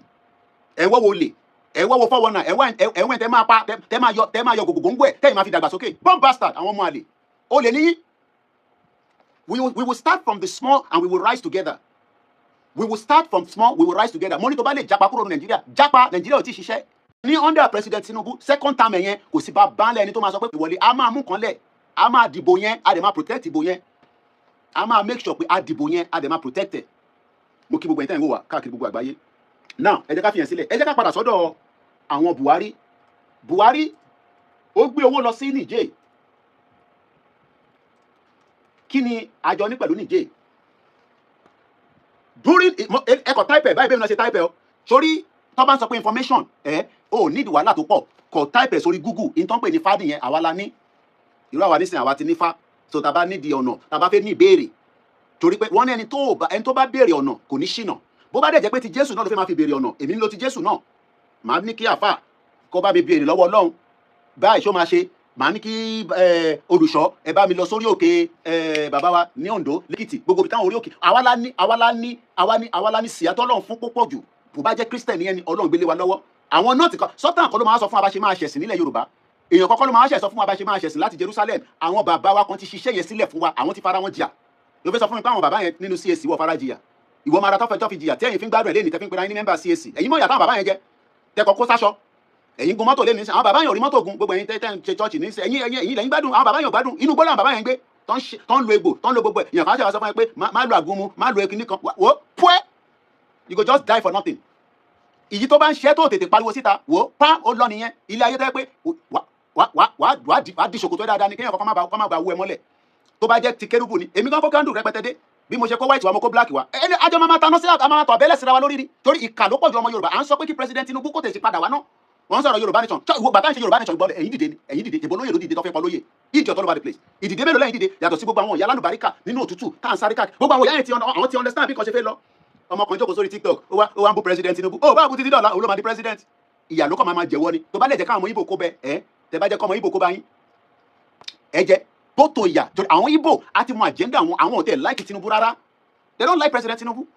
ẹ ń wọ́wọ́ olè, ẹ ń wọ́wọ́ 419, ẹ ń wẹ́ tẹ máa pa, tẹ máa yọ gògògóńgò ẹ, tẹ́yìn máa fi dàgbàsókè. Bomb bastard, àwọn ọmọ àlè, olè níyí. We will start from the small and we will rise together. We will start from small, we will rise together. Mo ní tó bá lè japa kúrò ní Nàìjíríà, japa. Nàìjíríà ò tí ì ṣiṣẹ́ ní under President Tinubu second term yẹn. Kò sí bá bá ẹni tó máa sọ pé ìwọlé. A máa mú kan lẹ̀, a máa dìbò yẹn, a dẹ̀ máa protect ìbò yẹn. A máa make sure pé a dìbò yẹn, a dẹ̀ máa protect ẹ̀. Mo kí gbogbo ẹ̀yin tẹ́ ń wò wá káàkiri gbogbo àgbáyé. Now, ẹ jẹ́ ká fi yẹn sílẹ̀, ẹ jẹ́ ká padà sọ́dọ̀ àwọn Buhari. Buhari ó gbé owó lọ sí Niger. Kí ni àjọ ní pẹ̀lú Niger during ẹ kọ type ẹ báyìí, bẹ́ẹ̀ ni wọ́n ṣe type ẹ o. Sórí tó bá ń sọ pé information ẹ ò nídìí wàhálà tó pọ̀, kọ type ẹ sórí Google. In tó ń pè ní fádì yẹn, àwa la ní irú àwa nísìnyí, àwa ti ní fá. So tá a bá nídìí ọ̀nà, tá a bá fẹ́ ní ìbéèrè, torí pé wọ́n ní ẹni tó bá béèrè ọ̀nà kò ní ṣìnà. Bó bá dẹ̀ jẹ́ pé ti Jésù náà ló fẹ́ máa fi béèrè ọ̀nà, èmi ń lo ti Jésù náà. Màá ní kí àfà kó bá mi béèrè lọ́wọ́ Ọlọ́run báyìí, ṣó máa ṣe. Màá ní kí olùṣọ́ ẹ bá mi lọ sórí òkè bàbá wa ní Oǹdó, lẹ́kìtì, gbogbo ibi táwọn orí òkè. Àwa la ní, àwa la ní, àwa ní, àwa la ní síyàtọ̀ Ọlọ́run fún púpọ̀ jù. Bó bá jẹ́ Christian yẹn ni Ọlọ́run gbélé wa lọ́wọ́. Àwọn náà ti kọ́ sọ́tàn kọ́ ló máa sọ fún wa bá ṣe máa ṣẹ̀sìn nílẹ̀ Yorùbá. Èèyàn kọ́kọ́ ló máa ṣẹ̀ sọ fún wa bá ṣe máa ṣẹ̀sìn láti Jerusalem. Àwọn bàbá wa kan ti ṣiṣẹ́ yẹn sílẹ̀ fún wa, àwọn ti fara wọn jìyà. Ló fẹ́ sọ fún mi pé àwọn bàbá yẹn nínú CAC wọ́n fara jìyà? Ìwọ máa ra tọ́fẹ́ tọ́fi jìyà tí ẹ̀yin fi ń gbádùn ẹ̀ lẹ́ni, tẹ́ fi ń pera yín ní member CAC. Ẹ̀yin mọ̀ ìyà táwọn bàbá yẹn jẹ, tẹkọ̀ kó sáṣọ. Ẹ̀yin gun mọ́tò lẹ́ni, àwọn bàbá yẹn ò rí mọ́tò gun. Gbogbo ẹ̀yin tẹ́ ń ṣe church ní ẹ̀yin, ẹ̀yin, ẹ̀yin lẹ́yìn gbádùn, àwọn bàbá yẹn ò gbádùn. Inú gbọ́dọ̀ àwọn bàbá yẹn gbé, tó ń lo egbò, tó ń lo gbogbo ẹ̀. Èèyàn kan ṣe wá sọ fún ẹ pé má lo àgúnmu, má lo ekinní kan. Wo pue, you go just die for nothing. Ìyí tó bá ń ṣe tó tètè pariwo síta, wò pam, ó lọ nìyẹn. Ilé ayé tó yẹ pé wà á di ṣòkòtò dáadáa ni, kéèyàn kọ́kọ́ má ba wú ẹ mọ́lẹ̀. Tó bá jẹ́ ti kérúbù ni, èmi gan kó candle rẹpẹtẹ dé. Bí mo ṣe kó white wa, mo kó black wa. Ẹni àjọ máa taná sí, àmà máa tọ̀ abẹ́lẹ̀ síra wa lórí ni, torí ìkà ló pọ̀ ju ọmọ Yorùbá. À ń sọ pé kí President Tinubu kó tètè padà wá náà, wọ́n sọ̀rọ̀ Yorùbá nation. Ṣọ́ ìwọ bàtà ń ṣe Yorùbá nation gbọ́dọ̀? Ẹ̀yin dìde ni, ẹ̀yin dìde. Ìbò lóye ló dìde tó fẹ́ pọ̀ lóye. Idiot all over the place. Ìdìde mélòó lẹ́yìn dìde, yàtọ̀ sí gbogbo àwọn ìyá lálùbáríkà nínú òtútù tá à ń sáré káàkiri? Gbogbo àwọn ìyá yẹn ti àwọn ti understand bí kan ṣe fẹ́ lọ. Ọmọ kan jókòó sórí TikTok, ó wá ń bú President Tinubu. Ó bá bú títí dọ̀la, òun ló máa di president. Ìyà ló kàn máa jẹ̀wọ́ ni. Tó bá lè jẹ́ káwọn ọmọ Ìgbò kó bẹ ẹ, tẹ bá jẹ́ kọ́ ọmọ Ìgbò kó bá yín, ẹ jẹ́ bó tó ìyà, torí àwọn Ìgbò á ti mọ agenda àwọn. Àwọn ò tẹ̀ like Tinubu rárá. They don't like President Tinubu.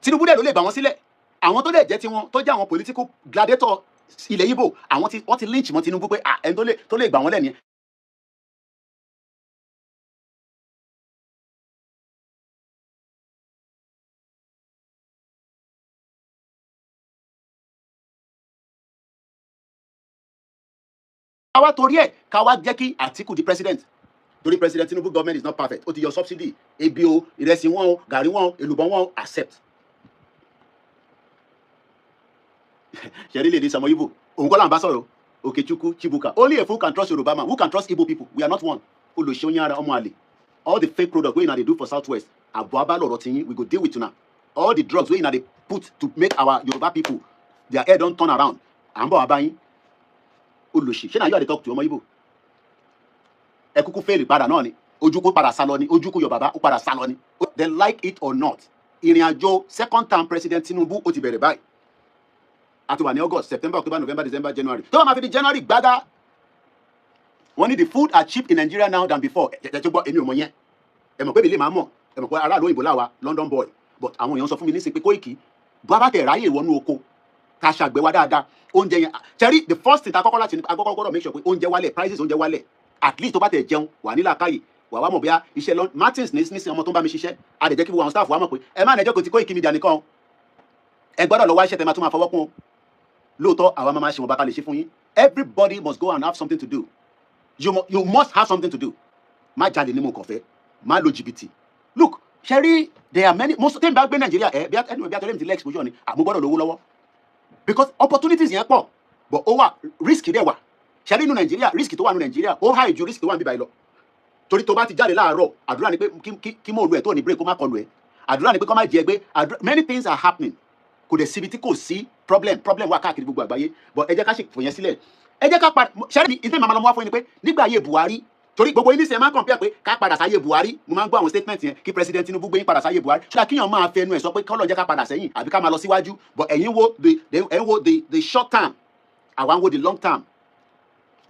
Tinubu dẹ̀ ló lè gbà wọ́n sílẹ̀. Àwọn tó dẹ̀ jẹ́ tiwọn, tó jẹ́ àwọn political gladiator ilẹ̀ Ìgbò, àwọn tí wọ́n ti lynch mọ́ Tinubu pé ah, ẹni tó lè gbà wọ́n lẹ̀ ni. Ká wá torí ẹ̀ ká wá jẹ́ kí Àtíkù di president, torí President Tinubu government is not perfect. Ó ti yọ subsidy, ebi o, ìrẹsì wọn o, gàrí wọn o, èlùbọ́ wọn o, accept. Ṣẹ̀rí lè ní sọmọ Igbo, òun kọ́ là ń bá sọ̀rọ̀. Okechukwu Chibuka, only a fool can trust Yoruba man. Who can trust Igbo people? We are not one. Olùṣe ara ọmọ àlè. All the fake product wey una dey do for South West, àbọ̀ abálọ̀rọ̀ ti yín, we go deal with una. All the drugs wey una dey put to make our Yoruba people their head don turn around, à ń bọ̀ wá báyìí. Olùṣe, ṣé na you I dey talk to? Ọmọ Igbo, ẹ kúkú fail padà náà ni. Ojúkú padà sálọ ni. Ojúkú yọ bàbá ó padà sálọ ni. They like it or not, ìrìn àjò second term President Tinubu, ó ti bẹ̀rẹ̀ báyìí. A ti wà ní August, September, October, November, December, January. Tó bá máa fi di January gbága, wọ́n ní the food are cheap in Nigeria now than before. Ẹ ẹ tó gbọ́, èmi ò mọ̀ yẹn. Ẹ mọ̀ pé mi lè máa mọ̀, ẹ mọ̀ pé aráàlú òyìnbó láwa, London boy. But àwọn èèyàn sọ fún mi nísìnyí pé Kóìkì, bó bá tẹ̀ ráyè wọnú oko ká ṣàgbẹ̀ wá dáadáa, oúnjẹ yẹn ṣẹ́rí, the first thing ta kọ́kọ́ láti akọ́kọ́ gbọ́dọ̀ make sure pé oúnjẹ wálẹ̀, prices oúnjẹ wálẹ̀. At least tó bá tẹ̀ jẹun wà ní làákàyè, wà wá mọ̀ bóyá iṣẹ́ lọ. Martins ní nísìnyí, ọmọ tó ń bá mi ṣiṣẹ́, a lè jẹ́ kí gbogbo àwọn staff wa mọ̀ pé ẹ má nẹjọ́ kò ti Koiki Media nìkan o. Ẹ gbọ́dọ̀ lọ wá iṣẹ́ tẹ máa tún máa fọwọ́ kún o. Lóòótọ́, àwa máa máa ṣe wọn bá ta lè ṣe fún yín. Everybody must go and have something to do. You must have something to do. Má jalè ní mo kàn fẹ́, má lo jìbìtì. Look, ṣe there are many most tí n bá gbé Nàìjíríà ẹ bí ẹnu bí atọ́lẹ́mì ti lẹ́ exposure ni àmú gbọ́dọ̀ lówó lọ́wọ́, because opportunities yẹn pọ̀, but ó wà, risk dẹ̀ wà. Ṣe rí inú Nàìjíríà, risk tó wà nínú Nàìjíríà ó high ju risk tó wà níbí báyìí lọ, torí tó bá ti jáde láàárọ̀, àdúrà ni pé kí mò ń lu ẹ̀ tó ní break kó má kọlu ẹ̀, àdúrà ni pé kó má jẹ gbé àdúrà. Many things are happening. Kò dẹ̀ síbi tí kò sí problem. Problem wà káàkiri gbogbo àgbáyé, but ẹ jẹ́ ká ṣe fòyẹn sílẹ̀. Ẹ jẹ́ ká padà ṣẹ́rí mi ìtẹ́ màmá lọ́mọ wá fún yín ni pé nígbà ayé Buhari, torí gbogbo yín nísìnyẹn máa ń compare pé ká padà sáyé Buhari. Mo máa ń gbọ́ àwọn statement yẹn, kí President Tinubu gbé yín padà sáyé Buhari. Ṣọlá kíyàn máa fẹnu ẹ̀ sọ pé kọ́lọ̀ jẹ́ ká padà sẹ́yìn àbí ká máa lọ síwájú? But ẹ̀yin wo the short term, àwa ń wo the long term.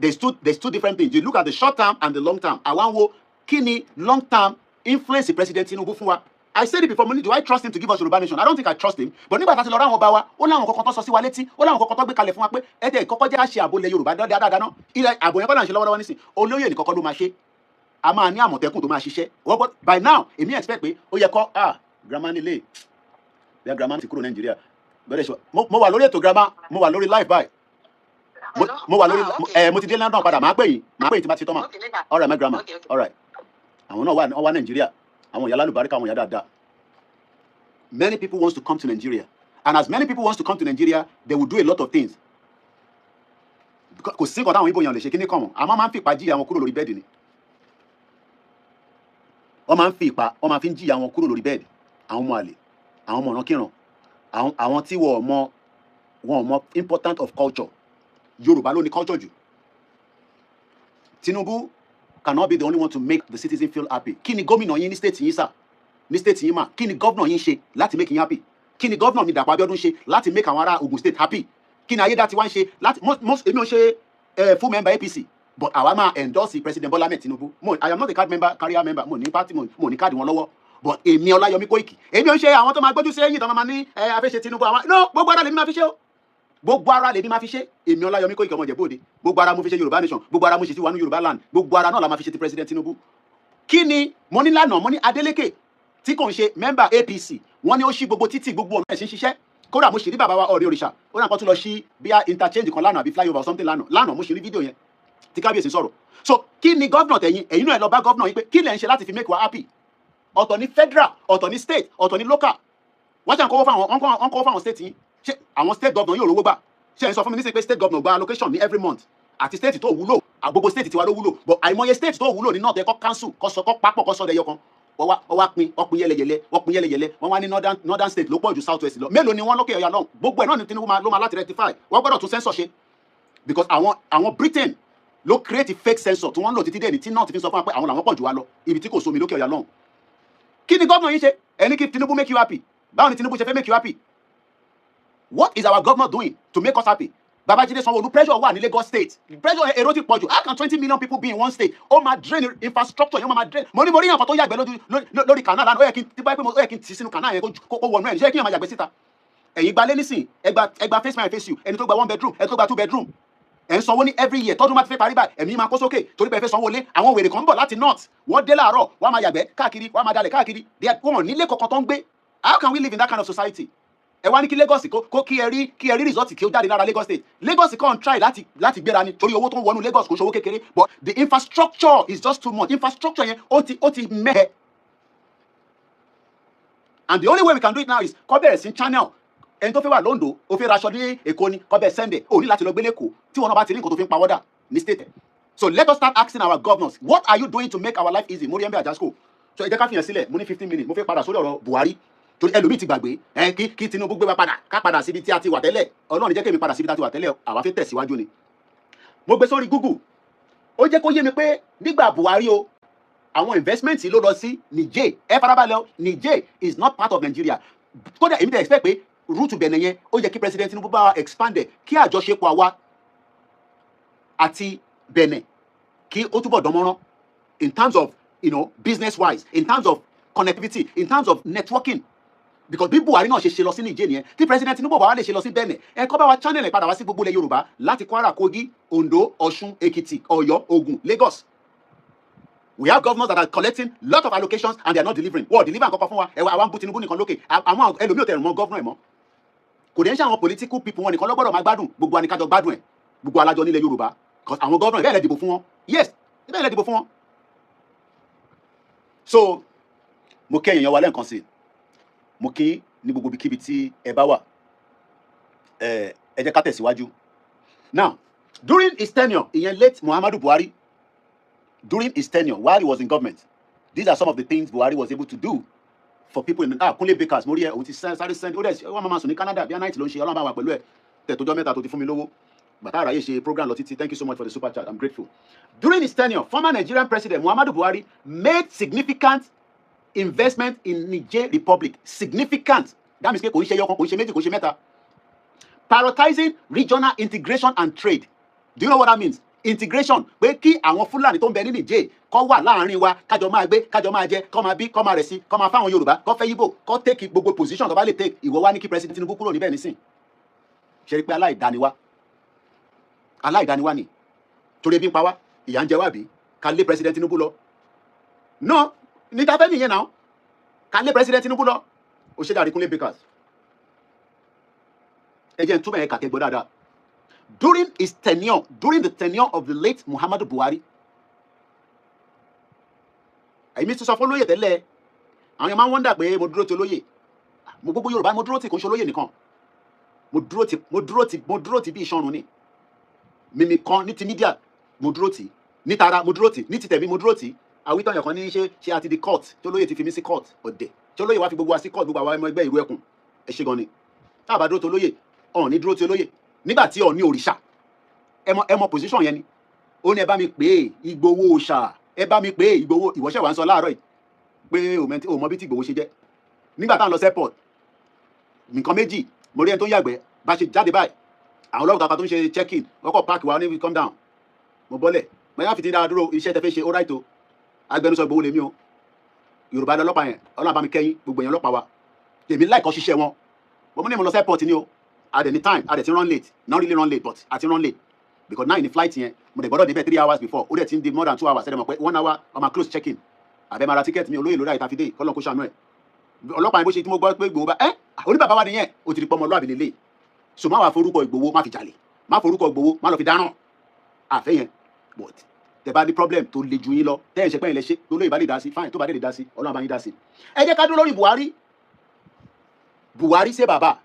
There's two different things. You look at the short term and the long term. Àwa ń wo kí ni long term influence President Tinubu fún wa. I said it before, mo ní, do I trust him to give us Yorùbá nation? I don't think I trust him. But nígbà tá a ti lọ ráwọn ọba wa, ó láwọn kọ̀ọ̀kan tó sọ sí wa létí, ó láwọn kọ̀ọ̀kan tó gbé kalẹ̀ fún wa pé ẹ tẹ̀ kọ́kọ́ jẹ́ ká ṣe ààbò ilẹ̀ Yorùbá dáadáa náà. Ilẹ̀ ààbò yẹn kọ́ là ń ṣe lọ́wọ́lọ́wọ́ nísìn. Olóyè nìkan kọ́ ló máa ṣe. A máa ní Àmọ̀tẹ́kùn tó máa ṣiṣẹ́. Wọ́n gbọ́, by now, èmi expect pé ó yẹ kọ́, ah, grandma nílé. Bí grandma ti kúrò Nàìjíríà. Bẹ́ẹ̀ ṣe mo wà lórí ètò, grandma, mo wà lórí live báyìí. Mo wà lórí ẹ, mo ti dé London padà, màá pè yín tí ma ti tọ́ mà. All right, my grandma. All right. Àwọn náà wà, wọ́n wá Nàìjíríà. Àwọn ìyá lálùbáríkà, àwọn ìyá dáadáa. Many people wants to come to Nigeria, and as many people wants to come to Nigeria, they will do a lot of things. Kò sí nǹkan táwọn Ibo yẹn lè ṣe. Kí ní kàn wọ́n? Àmọ́ máa ń fìpá jíya wọn kúrò lórí bed ni. Wọ́n máa ń fi ìpá, wọ́n máa fi ń jíya wọn kúrò lórí bed. Àwọn ọmọ àlè, àwọn ọmọ ọ̀rànkíran, àwọn tí wọ́n mọ important of culture. Yorùbá ló ní culture jù. Tinubu cannot be the only one to make the citizen feel happy. Kí ni gómìnà yín ní state yín sà, ní state yín mà, kí ni governor yín ṣe láti make yín happy? Kí ni governor mi Dàpọ̀ Abíọ́dún ṣe láti make àwọn ará Ogun State happy? Kí ni Ayédàtiwá ń ṣe láti most? Èmi ò ṣe full member APC, but àwa máa endorse President Bola Ahmed Tinubu. Mo, I am not a card member, carrier member. Mo ní party, mo ní káàdì wọn lọ́wọ́, but èmi Ọláyọmí Kóìkì, èmi ò ń ṣe àwọn tó máa gbójú sí ẹ̀yìn tó máa ní ẹ afẹ́ṣe Tinubu. Àwọn no, gbogbo ara lèmi máa fi ṣe o, gbogbo ara lèmi máa fi ṣe. Èmi Ọláyọmí Kóìkì, ọmọ Ìjẹ̀bú Òde, gbogbo ara mo fi ṣe Yorùbá nation, gbogbo ara mo ṣe ti wà ní Yorùbá land, gbogbo ara náà la máa fi ṣe ti President Tinubu. Kí ni mo ní lánàá? Mo ní Adeleke tí kò ń ṣe member APC, wọ́n ní ó ṣí gbogbo títì, gbogbo ọ̀nà ẹ̀sìn ṣiṣẹ́. Kódà mo sì rí bàbá wa Ọ̀rẹ́ Òrìṣà, ó náà kọ́ tún lọ sí bíi interchange kan lánàá àbí flyover or something lánàá lánàá. Mo sì rí fídíò yẹn tí kábíyèsí sọ̀rọ̀. So kí ni governor tẹ̀yìn? Ẹ̀yin náà ẹ lọ bá governor yín pé kí lẹ̀ ń ṣe láti fi make wa happy? Ọ̀tọ̀ ní federal, ọ̀tọ̀ ní state, ọ̀tọ̀ ní local. Wọ́n ṣe ń kọ́wọ́ fáwọn, wọ́n kọ́wọ́ fáwọn state yín. Ṣé àwọn state governor yóò rówó gbà? Ṣé ẹ ń sọ fún mi nísìnyí pé state governor gba allocation ní every month? Àti state tó wúlò, gbogbo state tiwa ló wúlò, but àìmọye state tó wúlò ní north, ẹ kọ́ council kọ́ sọ kọ́ papọ̀ kọ́ sọ dẹyọ kan. Wọ́n wá pín, wọ́n pín yẹlẹyẹlẹ, wọ́n pín yẹlẹyẹlẹ. Wọ́n wá ní northern state ló pọ̀ ju south west lọ. Mélòó ni wọ́n lókè ọ̀yà lọ́hùn? Gbogbo ẹ̀ náà ni Tinubu ló máa láti rectify. Wọ́n gbọ́dọ̀ tún census ṣe, because àwọn Britain ló create fake census tí wọ́n ń lò títí dé ní tí north fi sọ fún wa pé àwọn làwọn pọ̀ jù wá lọ, ibi tí kò sómi lókè ọ̀yà lọ́hùn. Kí ni gómìnà yín ṣe? Ẹni kí Tinubu make you happy. Báwo ni Tinubu ṣe fẹ́ make you happy? What is our governor doing to make us happy? Babajide Sanwo-Olu, pressure wà ní Lagos State. Pressure, èrò ti pọ̀ jù. How can 20 million people be in one state? Ó máa drain infrastructure yẹn, ó máa drain. Mo ní nǹkan tó yàgbẹ́ lójú lórí canal lánàá. Ó yẹ kí n tí báyìí pé ó yẹ kí n tì sínú canal yẹn kó wọnú ẹ̀. Ṣé kí n máa yàgbẹ́ síta? Ẹ̀yin gbalé nísìn, ẹgba face my face you, ẹni tó gba one bedroom, ẹni tó gba two bedroom, ẹ̀ ń sanwó ní every year. Tọ́dún bá ti fẹ́ parí báyìí, ẹ̀mí máa kó sókè torí pé ẹ fẹ́ sanwó lé. Àwọn wèrè kan ń bọ̀ láti north, wọ́n dé láàárọ̀, wọ́n á máa yàgbẹ́ káàkiri, wọ́n á máa dalẹ̀ káàkiri. Wọ́n nílé kankan tó ń gbé. How can we live in that kind of society? Ẹ wá ní kí Lagos kó kí ẹ rí result kí ó jáde lára Lagos State. Lagos kàn try láti gbéra ni, torí owó tó ń wọnú Lagos kò ṣe owó kékeré, but the infrastructure is just too much. Infrastructure yẹn ó ti mẹ́hẹ̀, and the only way we can do it now is kó bẹ̀rẹ̀ sí channel. Ẹni tó fẹ́ wà lóńdó, ó fẹ́ raṣọ ní Èkó ni, kó bẹ̀ sẹ́ndẹ̀. Ó ní láti lọ gbélé Èkó tí wọn náà bá ti rí nǹkan tó fi ń pawọ́dà ní state. So let us start asking our governors, what are you doing to make our life easy? Mo rí ẹ̀mbẹ́ àjàsco. So ẹ jẹ́ ká fìyàn sílẹ̀. Mo ní 15 minutes. Mo fẹ́ padà sórí ọ̀rọ̀ Buhari, torí ẹlòmíì ti gbàgbé ẹ. Kí Tinubu gbé wa padà, ká padà síbi tí a ti wà tẹ́lẹ̀. Ọlọ́run jẹ́ kémi padà síbi tí a ti wà tẹ́lẹ̀. Àwa fẹ́ tẹ̀síwájú ni. Mo gbé sórí Google, ó jẹ́ kó yé mi pé nígbà Buhari o, àwọn investment ló lọ sí Niger. Ẹ farabalẹ̀ o, Niger is not part of Nigeria. Kódà èmi tẹ̀ expect pé route Benin yẹn, ó yẹ kí President Tinubu bá wa expand ẹ̀, kí àjọṣepọ̀ àwa àti Benin kí ó túbọ̀ dánmọ́rán in terms of business wise, in terms of connectivity, in terms of networking, because bí Buhari náà ṣe ṣe lọ sí Niger nìyẹn. Tí President Tinubu bá wá lè ṣe lọ sí Benin, ẹ kọ́ bá wa channel ẹ̀ padà wá sí gbogbo ilẹ̀ Yorùbá, láti Kwara, Kogi, Ondo, Ọ̀ṣun, Èkìtì, Ọ̀yọ́, Ògùn, Lagos. We have governors that are collecting lot of allocations and they are not delivering. Wọ́n deliver nǹkan kan fún wa. Ẹ̀wà àwọn bú Tinubu nìkan lókè. Àwọn ẹlòmíì ò tẹ̀ mọ́ governor ẹ̀ mọ́. Kò dẹ̀ ń ṣe àwọn political people wọn nìkan lọ́gbọ́dọ̀ máa gbádùn. Gbogbo wa ni kájọ gbádùn ẹ̀. Gbogbo alájọ nílẹ̀ Yorùbá. 'Cause àwọn governor bẹ́ẹ̀ lẹ dìbò fún wọn. Yes, bẹ́ẹ̀ lẹ dìbò fún wọn. So mo kí ẹ̀yin èèyàn wa lẹ́ẹ̀kan sí i. Mo kí ní gbogbo ibikíbi tí ẹ bá wà. Ẹ jẹ́ ká tẹ̀síwájú. Now, during his tenure, ìyẹn late Muhammadu Buhari, during his tenure while he was in government, these are some of the things Buhari was able to do for people in, ah, Kunle Bakers, mo rí ẹ, òun ti sáré send ó dẹ̀ wọ́n máa sùn ní Canada bí night ló ń ṣe. Ọlọ́run bá wà pẹ̀lú ẹ. Tẹ̀ tó jọ́ 3 tó ti fún mi lówó bàtà àráyè ṣe program lọ títí. Thank you so much for the super chat, I'm grateful. During his tenure, former Nigerian President Muhammadu Buhari made significant investment in Niger Republic. Significant, that means pé kò ń ṣe ẹyọ kan, kò ń ṣe méjì, kò ń ṣe mẹ́ta. Prioritizing regional integration and trade. Do you know what that means? Integration, pé kí àwọn Fúlàní tó ń bẹ ní Niger kó wà láàrin wa, kájọ máa gbé, kájọ máa jẹ, kó máa bí, kó máa rẹ̀ sí, kó máa fáwọn Yorùbá, kó fẹ́ Yíbò, kó take gbogbo position tó bá lè take. Ìwọ wá ní kí President Tinubu kúrò níbẹ̀ nísìn. Ṣe rí pé aláìdániwá, aláìdániwá ni? Torí ebi ń pa wá, ìyà ń jẹ wá, bí ká lé President Tinubu lọ. No, níta fẹ́ nìyẹn náà, ká lé President Tinubu lọ. Ó ṣe dàrí, Kúnlé Bakers. Ẹ jẹ́ n túbọ̀ yẹn kàkẹ́ gbọ́ dáadáa. During his tenure, during the tenure of the late Muhammadu Buhari. Èmi ti sọ fún olóyè tẹ́lẹ̀, àwọn èèyàn máa ń wonder pé mo dúró ti olóyè. Mo gbogbo Yorùbá mo dúró tì, kò ń ṣe olóyè nìkan mo dúró tì. Mo dúró tì, mo dúró tì bí ìṣọ̀run ni mímí kan. Ní ti media mo dúró tì, ní tara mo dúró tì, ní ti tẹ̀mí mo dúró tì. Àwítọ́yàn kan ní ṣe ṣe àti di court tí olóyè ti fi mí sí court. Ọ̀dẹ̀ tí olóyè wá fi gbogbo wa sí court, gbogbo àwa ọmọ ẹgbẹ́ ìlú ẹkùn. Ẹ ṣe gan ni. Tá a bá dúró ti olóyè, Ọ̀ọ̀ni dúró ti olóyè nígbà tí Ọ̀ọ̀ni òrìṣà. Ẹ mọ position yẹn ni. Ó ní ẹ bá mi pè é, Ìgbòho òòṣà, ẹ bá mi pè é, Ìgbòho. Ìwọ́ṣẹ̀ wà ń sọ láàárọ̀ yìí pé ò mọ bí tí Ìgbòho ṣe jẹ́. Nígbà táwọn lọ sí airport, nǹkan méjì mo rí. Ẹni tó ń yàgbẹ́, bá ṣe jáde báyìí, àwọn ọlọ́pàá kan tó ń ṣe check-in, wọ́n kọ́ park wa ní, "Come down." Mo bọ́lẹ̀, mo yá fìtí dára dúró. Iṣẹ́ tẹ fẹ́ ṣe, ó ráìtó. Agbẹnusọ Ìgbòho lèmi o. Yorùbá lọ́lọ́pàá yẹn, Ọlọ́run bá mi kẹ́yìn gbogbo èèyàn ọlọ́pàá wa. Tèmi láìkọ́ ṣiṣẹ́ wọn. Mo ní mo lọ sí airport ni o. A dẹ̀ ní time, a dẹ̀ ti run late, not really run late, but a ti run late because 9 ní flight yẹn. Mo dẹ̀ gbọ́dọ̀ débẹ̀ 3 hours before. Ó dẹ̀ ti ń di more than 2 hours. Ẹ̀ dẹ̀ mọ̀ pé one hour ọmọ close check in àbẹ̀ máa ra ticket mi. Olóyè lórí àyíká fi dé, kọ́lọ́n kó ṣàánú ẹ̀. Ọlọ́pàá yẹn, bó ṣe tí mo gbọ́ pé Ìgbòho bá ẹ́ oní bàbá wa nìyẹn, ó ti di pọ́nmọlúàbí lélẹ̀. So má wàá forúkọ Ìgbòho, má fi jalè, má forúkọ Ìgbòho, má lọ fi dáràn àfẹ́ yẹn. But tẹ bá ní problem tó le ju yín lọ, tẹ́ ẹ̀ ṣe pẹ́yìn lẹ ṣe tó lóye bá lè dá sí, fine. Tó bá lè dá sí, Ọlọ́run bá yín dá sí. Ẹ jẹ́ ká dúró lórí Buhari. Buhari ṣe bàbá,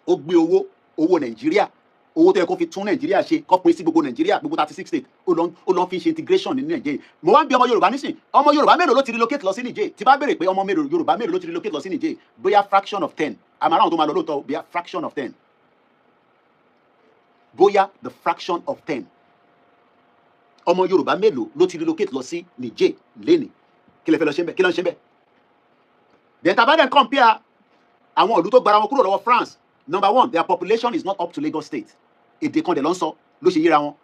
ó gbé owó, owó Nàìjíríà, owó tó yẹ kó fi tún Nàìjíríà ṣe, kó pín sí gbogbo Nàìjíríà, gbogbo 36 state, ó lọ fi ṣe integration ní Nàìjíríà. Mo wá ń bi ọmọ Yorùbá nísìn, ọmọ Yorùbá mélòó ló ti relocate lọ sí Niger? Tí bá béèrè pé ọmọ mélòó, Yorùbá mélòó ló ti relocate lọ sí Niger, bóyá fraction of 10. Àmọ́ àwọn tó máa lọ lóòótọ́, bóyá fraction of 10, bóyá the fraction of 10. Ọmọ Yorùbá mélòó ló ti relocate lọ sí Niger lénìí? Kí lè fẹ́ lọ ṣe ń bẹ̀? Kí ló ń ṣe ń bẹ̀? Then tá bá dẹ̀ compare àwọn ìlú tó gbara wọn kúrò lọ́wọ́ France, number one, their population is not up to Lagos State. Èdè kan dẹ̀ ló ń sọ ló ṣe yíra wọn.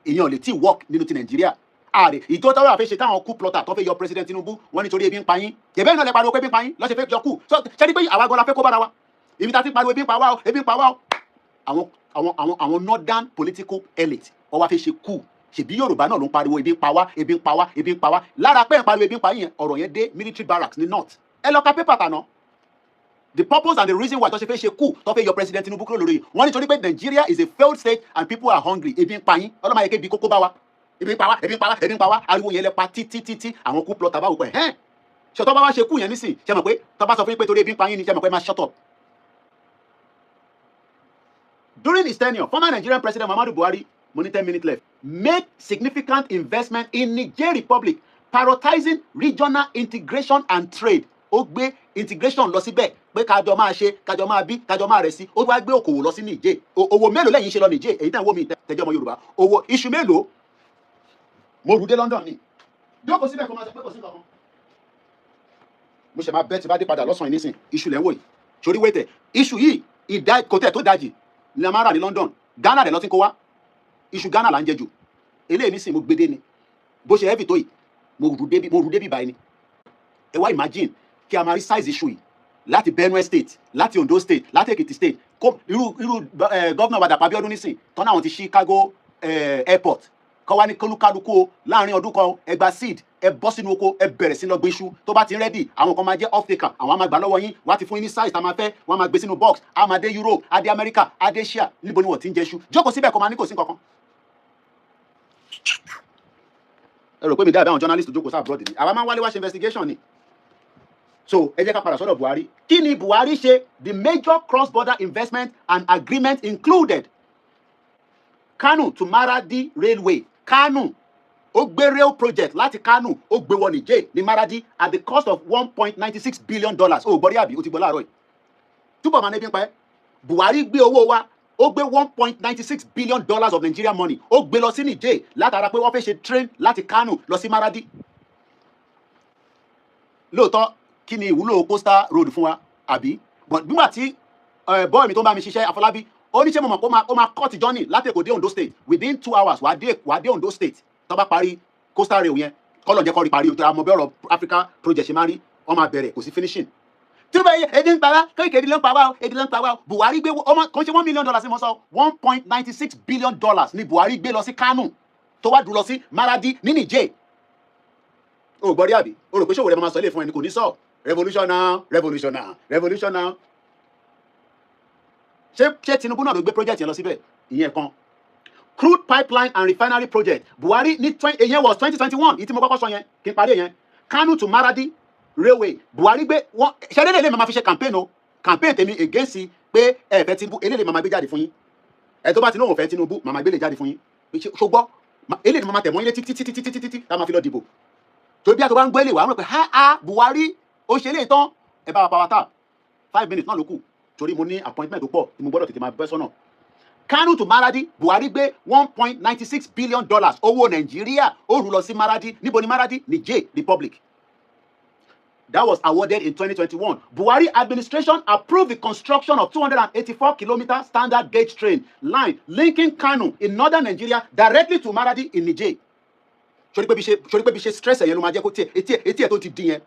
Èèyàn lè tí work nínú ti Nàìjíríà. Ààrẹ ìtọ́ táwọn àfẹ́ ṣe, táwọn coup plotter tó fẹ́ yọ President Tinubu, wọ́n nítorí ebi ń pa yín. Tẹ̀bẹ́ náà lẹ pariwo pé ebi ń pa yín lọ́sẹ̀ fẹ́ yọ coup. So ṣe ni pé àwa gan la fẹ́ kó bára wa ibi tá a ti pariwo ebi ń pa wá o, ebi ń pa wá o. Àwọn northern political elite, wọ́n wá fẹ́ ṣe coup. Ṣèbí Yorùbá náà ló ń pariwo ebi ń pa wá, ebi ń pa wá, ebi ń pa wá. Lára pé ń pariwo ebi ń pa yín yẹn, ọ̀rọ̀ yẹn dé military barracks ní north. Ẹ lọ ka paper tàná. The purpose and the reason why tó ṣe fẹ́ ṣe coup, tó fẹ́ yọ President Tinubu kúrò lórí, wọ́n nítorí pé Nigeria is a failed state and people are hungry. Ebi ń pa yín. Ọlọ́mọ ayẹkẹ́ bí kókó bá wa. Ebi ń pa wá, ebi ń pa wá, ebi ń pa wá. Ariwo yẹn lẹ pa títí títí. Àwọn coup plotter bá wò pé ẹ̀hẹ́n, ṣe tó bá wá ṣe coup yẹn nísìn, ṣe mọ̀ pé tó bá sọ fún yín pé torí ebi ń pa yín ni, ṣe mọ̀ pé máa shut up. During his tenure, former Nigerian President Muhammadu Buhari, mo ní 10 minutes left, made significant investment in Niger Republic, prioritizing regional integration and trade. Ó gbé integration lọ síbẹ̀ pé kájọ máa ṣe, kájọ máa bí, kájọ máa rẹ̀ sí. Ó wá gbé òkòwò lọ sí Niger. Òwò mélòó lẹ́yìn ṣe lọ Niger? Èyí tẹ̀ ń wò mí tẹ́jọ́ ọmọ Yorùbá, òwò iṣu mélòó? Mo rú dé London ni. Jókòó síbẹ̀ kó máa sọ pé kò sí nǹkan kan. Mo ṣe máa bẹ́ẹ̀ tí bá dé padà lọ́sàn-án yìí nísìn. Iṣu lẹ́ ń wò yìí sórí wẹ́tẹ̀. Iṣu yìí, ìdá kò tẹ̀ tó dajì ní a máa rà ní London. Ghana dẹ̀ lọ́ ti ń kó wá. Iṣu Ghana là ń jẹ jù. Eléyìí nísìn, mo gbédé ni. Bó ṣe heavy tó yìí, mo rù débi báyìí ni. Ẹ wá imagine kí a máa rí size iṣu yìí láti Benue State, láti Ondo State, láti Ekiti State. Kó irú governor wa Dàpọ̀ Abíọ́dún nísìn tọ́nà, àwọn ti ṣí cargo airport. Kọ́ wá ní kólúkálukú o, láàrin ọdún kan, ẹ gba seed, ẹ bọ́ sínú oko, ẹ bẹ̀rẹ̀ sí lọ gbin iṣu. Tó bá ti ready, àwọn kan máa jẹ́ off taker, àwọn á máa gbà lọ́wọ́ yín, wọ́n á ti fún yín ní size tá a máa fẹ́, wọ́n á máa gbé sínú box, á máa dé Europe, á dé America, á dé Asia. Níbo ni wọ́n ti ń jẹ iṣu? Jókòó síbẹ̀, kó máa ní kò sí nǹkan kan. Ẹ rò pé mi dàbí àwọn journalist tó jókòó sí abroad ni? Àwa máa ń wálé wá ṣe investigation ni. So ẹ jẹ́ ká padà sọ́dọ̀ Buhari. Kí ni Buhari ṣe? The major cross-border investment and agreement included Kano to Maradi railway. Kano, ó gbé rail project láti Kano, ó gbé wọ Niger ní Maradi at the cost of $1.96 billion. Ó gbọ́ rí àbí? Ó ti gbọ́ láàárọ̀ yìí. Túbọ̀ máa ní bí ń pa ẹ́. Buhari gbé owó wa, ó gbé $1.96 billion of Nigerian money, ó gbé lọ sí Niger látara pé wọ́n fẹ́ ṣe train láti Kano lọ sí Maradi. Lóòótọ́, kí ni ìwúlò coastal road fún wa, àbí? But nígbà tí boy mi tó ń bá mi ṣiṣẹ́, Afọlábí, ó ní ṣé mo mọ̀ pé ó máa cut journey láti Èkó dé Ondo State within 2 hours, wàá dé Ondo State tó bá parí coastal rail yẹn. Kọ́lọ̀ jẹ́ kọ́ rí parí o, tó a mọ̀ bí ọ̀rọ̀ Africa project ṣe máa rí, wọ́n máa bẹ̀rẹ̀, kò sí finishing. Tí ó bá yẹ, ebi ń pa wá, kéèké ebi ló ń pa wá o, ebi ló ń pa wá o. Buhari gbé ọmọ kò ń ṣe $1 million ní mo sọ, $1.96 billion ni Buhari gbé lọ sí Kano, tó wá dùn lọ sí Maradi ní Niger. O gbọ́ rí àbí? O rò pé ṣòwò rẹ máa sọ ilé fún ẹni kò ní sọ revolution now, revolution now, revolution now. Ṣé Tinubu náà ló gbé project yẹn lọ síbẹ̀? Ìyẹn kan. Crude pipeline and refinery project, Buhari ní twenty, ìyẹn was 2021. Ìtí mo kọ́kọ́ sọ yẹn, kí n parí yẹn. Kano to Maradi railway, Buhari gbé wọn. Ṣẹlẹ̀ lè máa fi ṣe campaign o, campaign tèmi against pé ẹ fẹ́ Tinubu. Eléyìí máa gbé jáde fún yín. Ẹ tó bá ti lóun fẹ́ Tinubu, màá gbé lè jáde fún yín. Ṣùgbọ́n eléyìí máa tẹ̀ mọ́ ilé títí títí títí títí tá a máa fi lọ dìbò. Tó bí a tó bá ń gbé lè wà á mọ̀ pé ha ha, Buhari ó ṣe lè tán. Ẹ bá wa power tap. 5 minutes náà ló kù, torí mo ní appointment tó pọ̀ tí mo gbọ́dọ̀ tètè máa bẹ́ sọ́nà. Kano to Maradi, Buhari gbé $1.96 billion owó Nàìjíríà, ó rú lọ sí Maradi. Níbo ni Maradi? Niger Republic. That was awarded in 2021. Buhari administration approved the construction of 284 kilometer standard gauge train line linking Kano in northern Nigeria directly to Maradi in Niger. Sori pé bí ṣe stress ẹ̀yẹn ló máa jẹ́ kó tiẹ̀ etí ẹ̀ tó ti dín yẹn.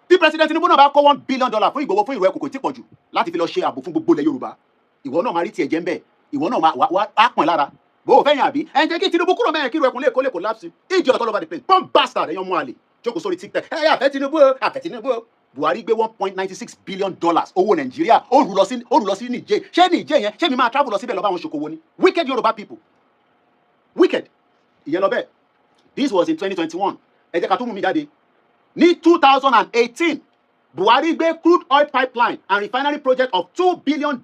Tí President Tinubu náà bá kó $1 billion fún Ìgbòho, fún ìró ẹkùn, kò tí pọ̀ jù láti fi lọ ṣe ààbò fún gbogbo ilẹ̀ Yorùbá. Ìwọ náà máa rí tiẹ̀ jẹ́ ń bẹ̀. Ìwọ náà máa wá á pọ̀n lára. Bó o fẹ́yìn àbí? Ẹ jẹ́ kí Tinubu kúrò mẹ́rin, kí ìró ẹkùn lè kó lè collapse. Idiot all over the place. Bomb bastard, ẹ̀yàn mú àlè. Jókòó sórí TikTok. Ẹ yà fẹ́ Tinubu o, àfẹ́ Tinubu o. Buhari gbé $1.96 billion owó Nàìjíríà, ó rù lọ sí Niger. Ṣé Niger yẹn, ṣé mi máa travel lọ síbẹ̀ lọ bá wọn ṣòkòwò ni? Wicked Yorùbá people. Wicked. Ìyẹn lọ bẹ́ẹ̀. This was in 2021. Ẹ jẹ́ ká tún mú mi jáde. Ní 2018, Buhari gbé crude oil pipeline and refinery project of $2 billion.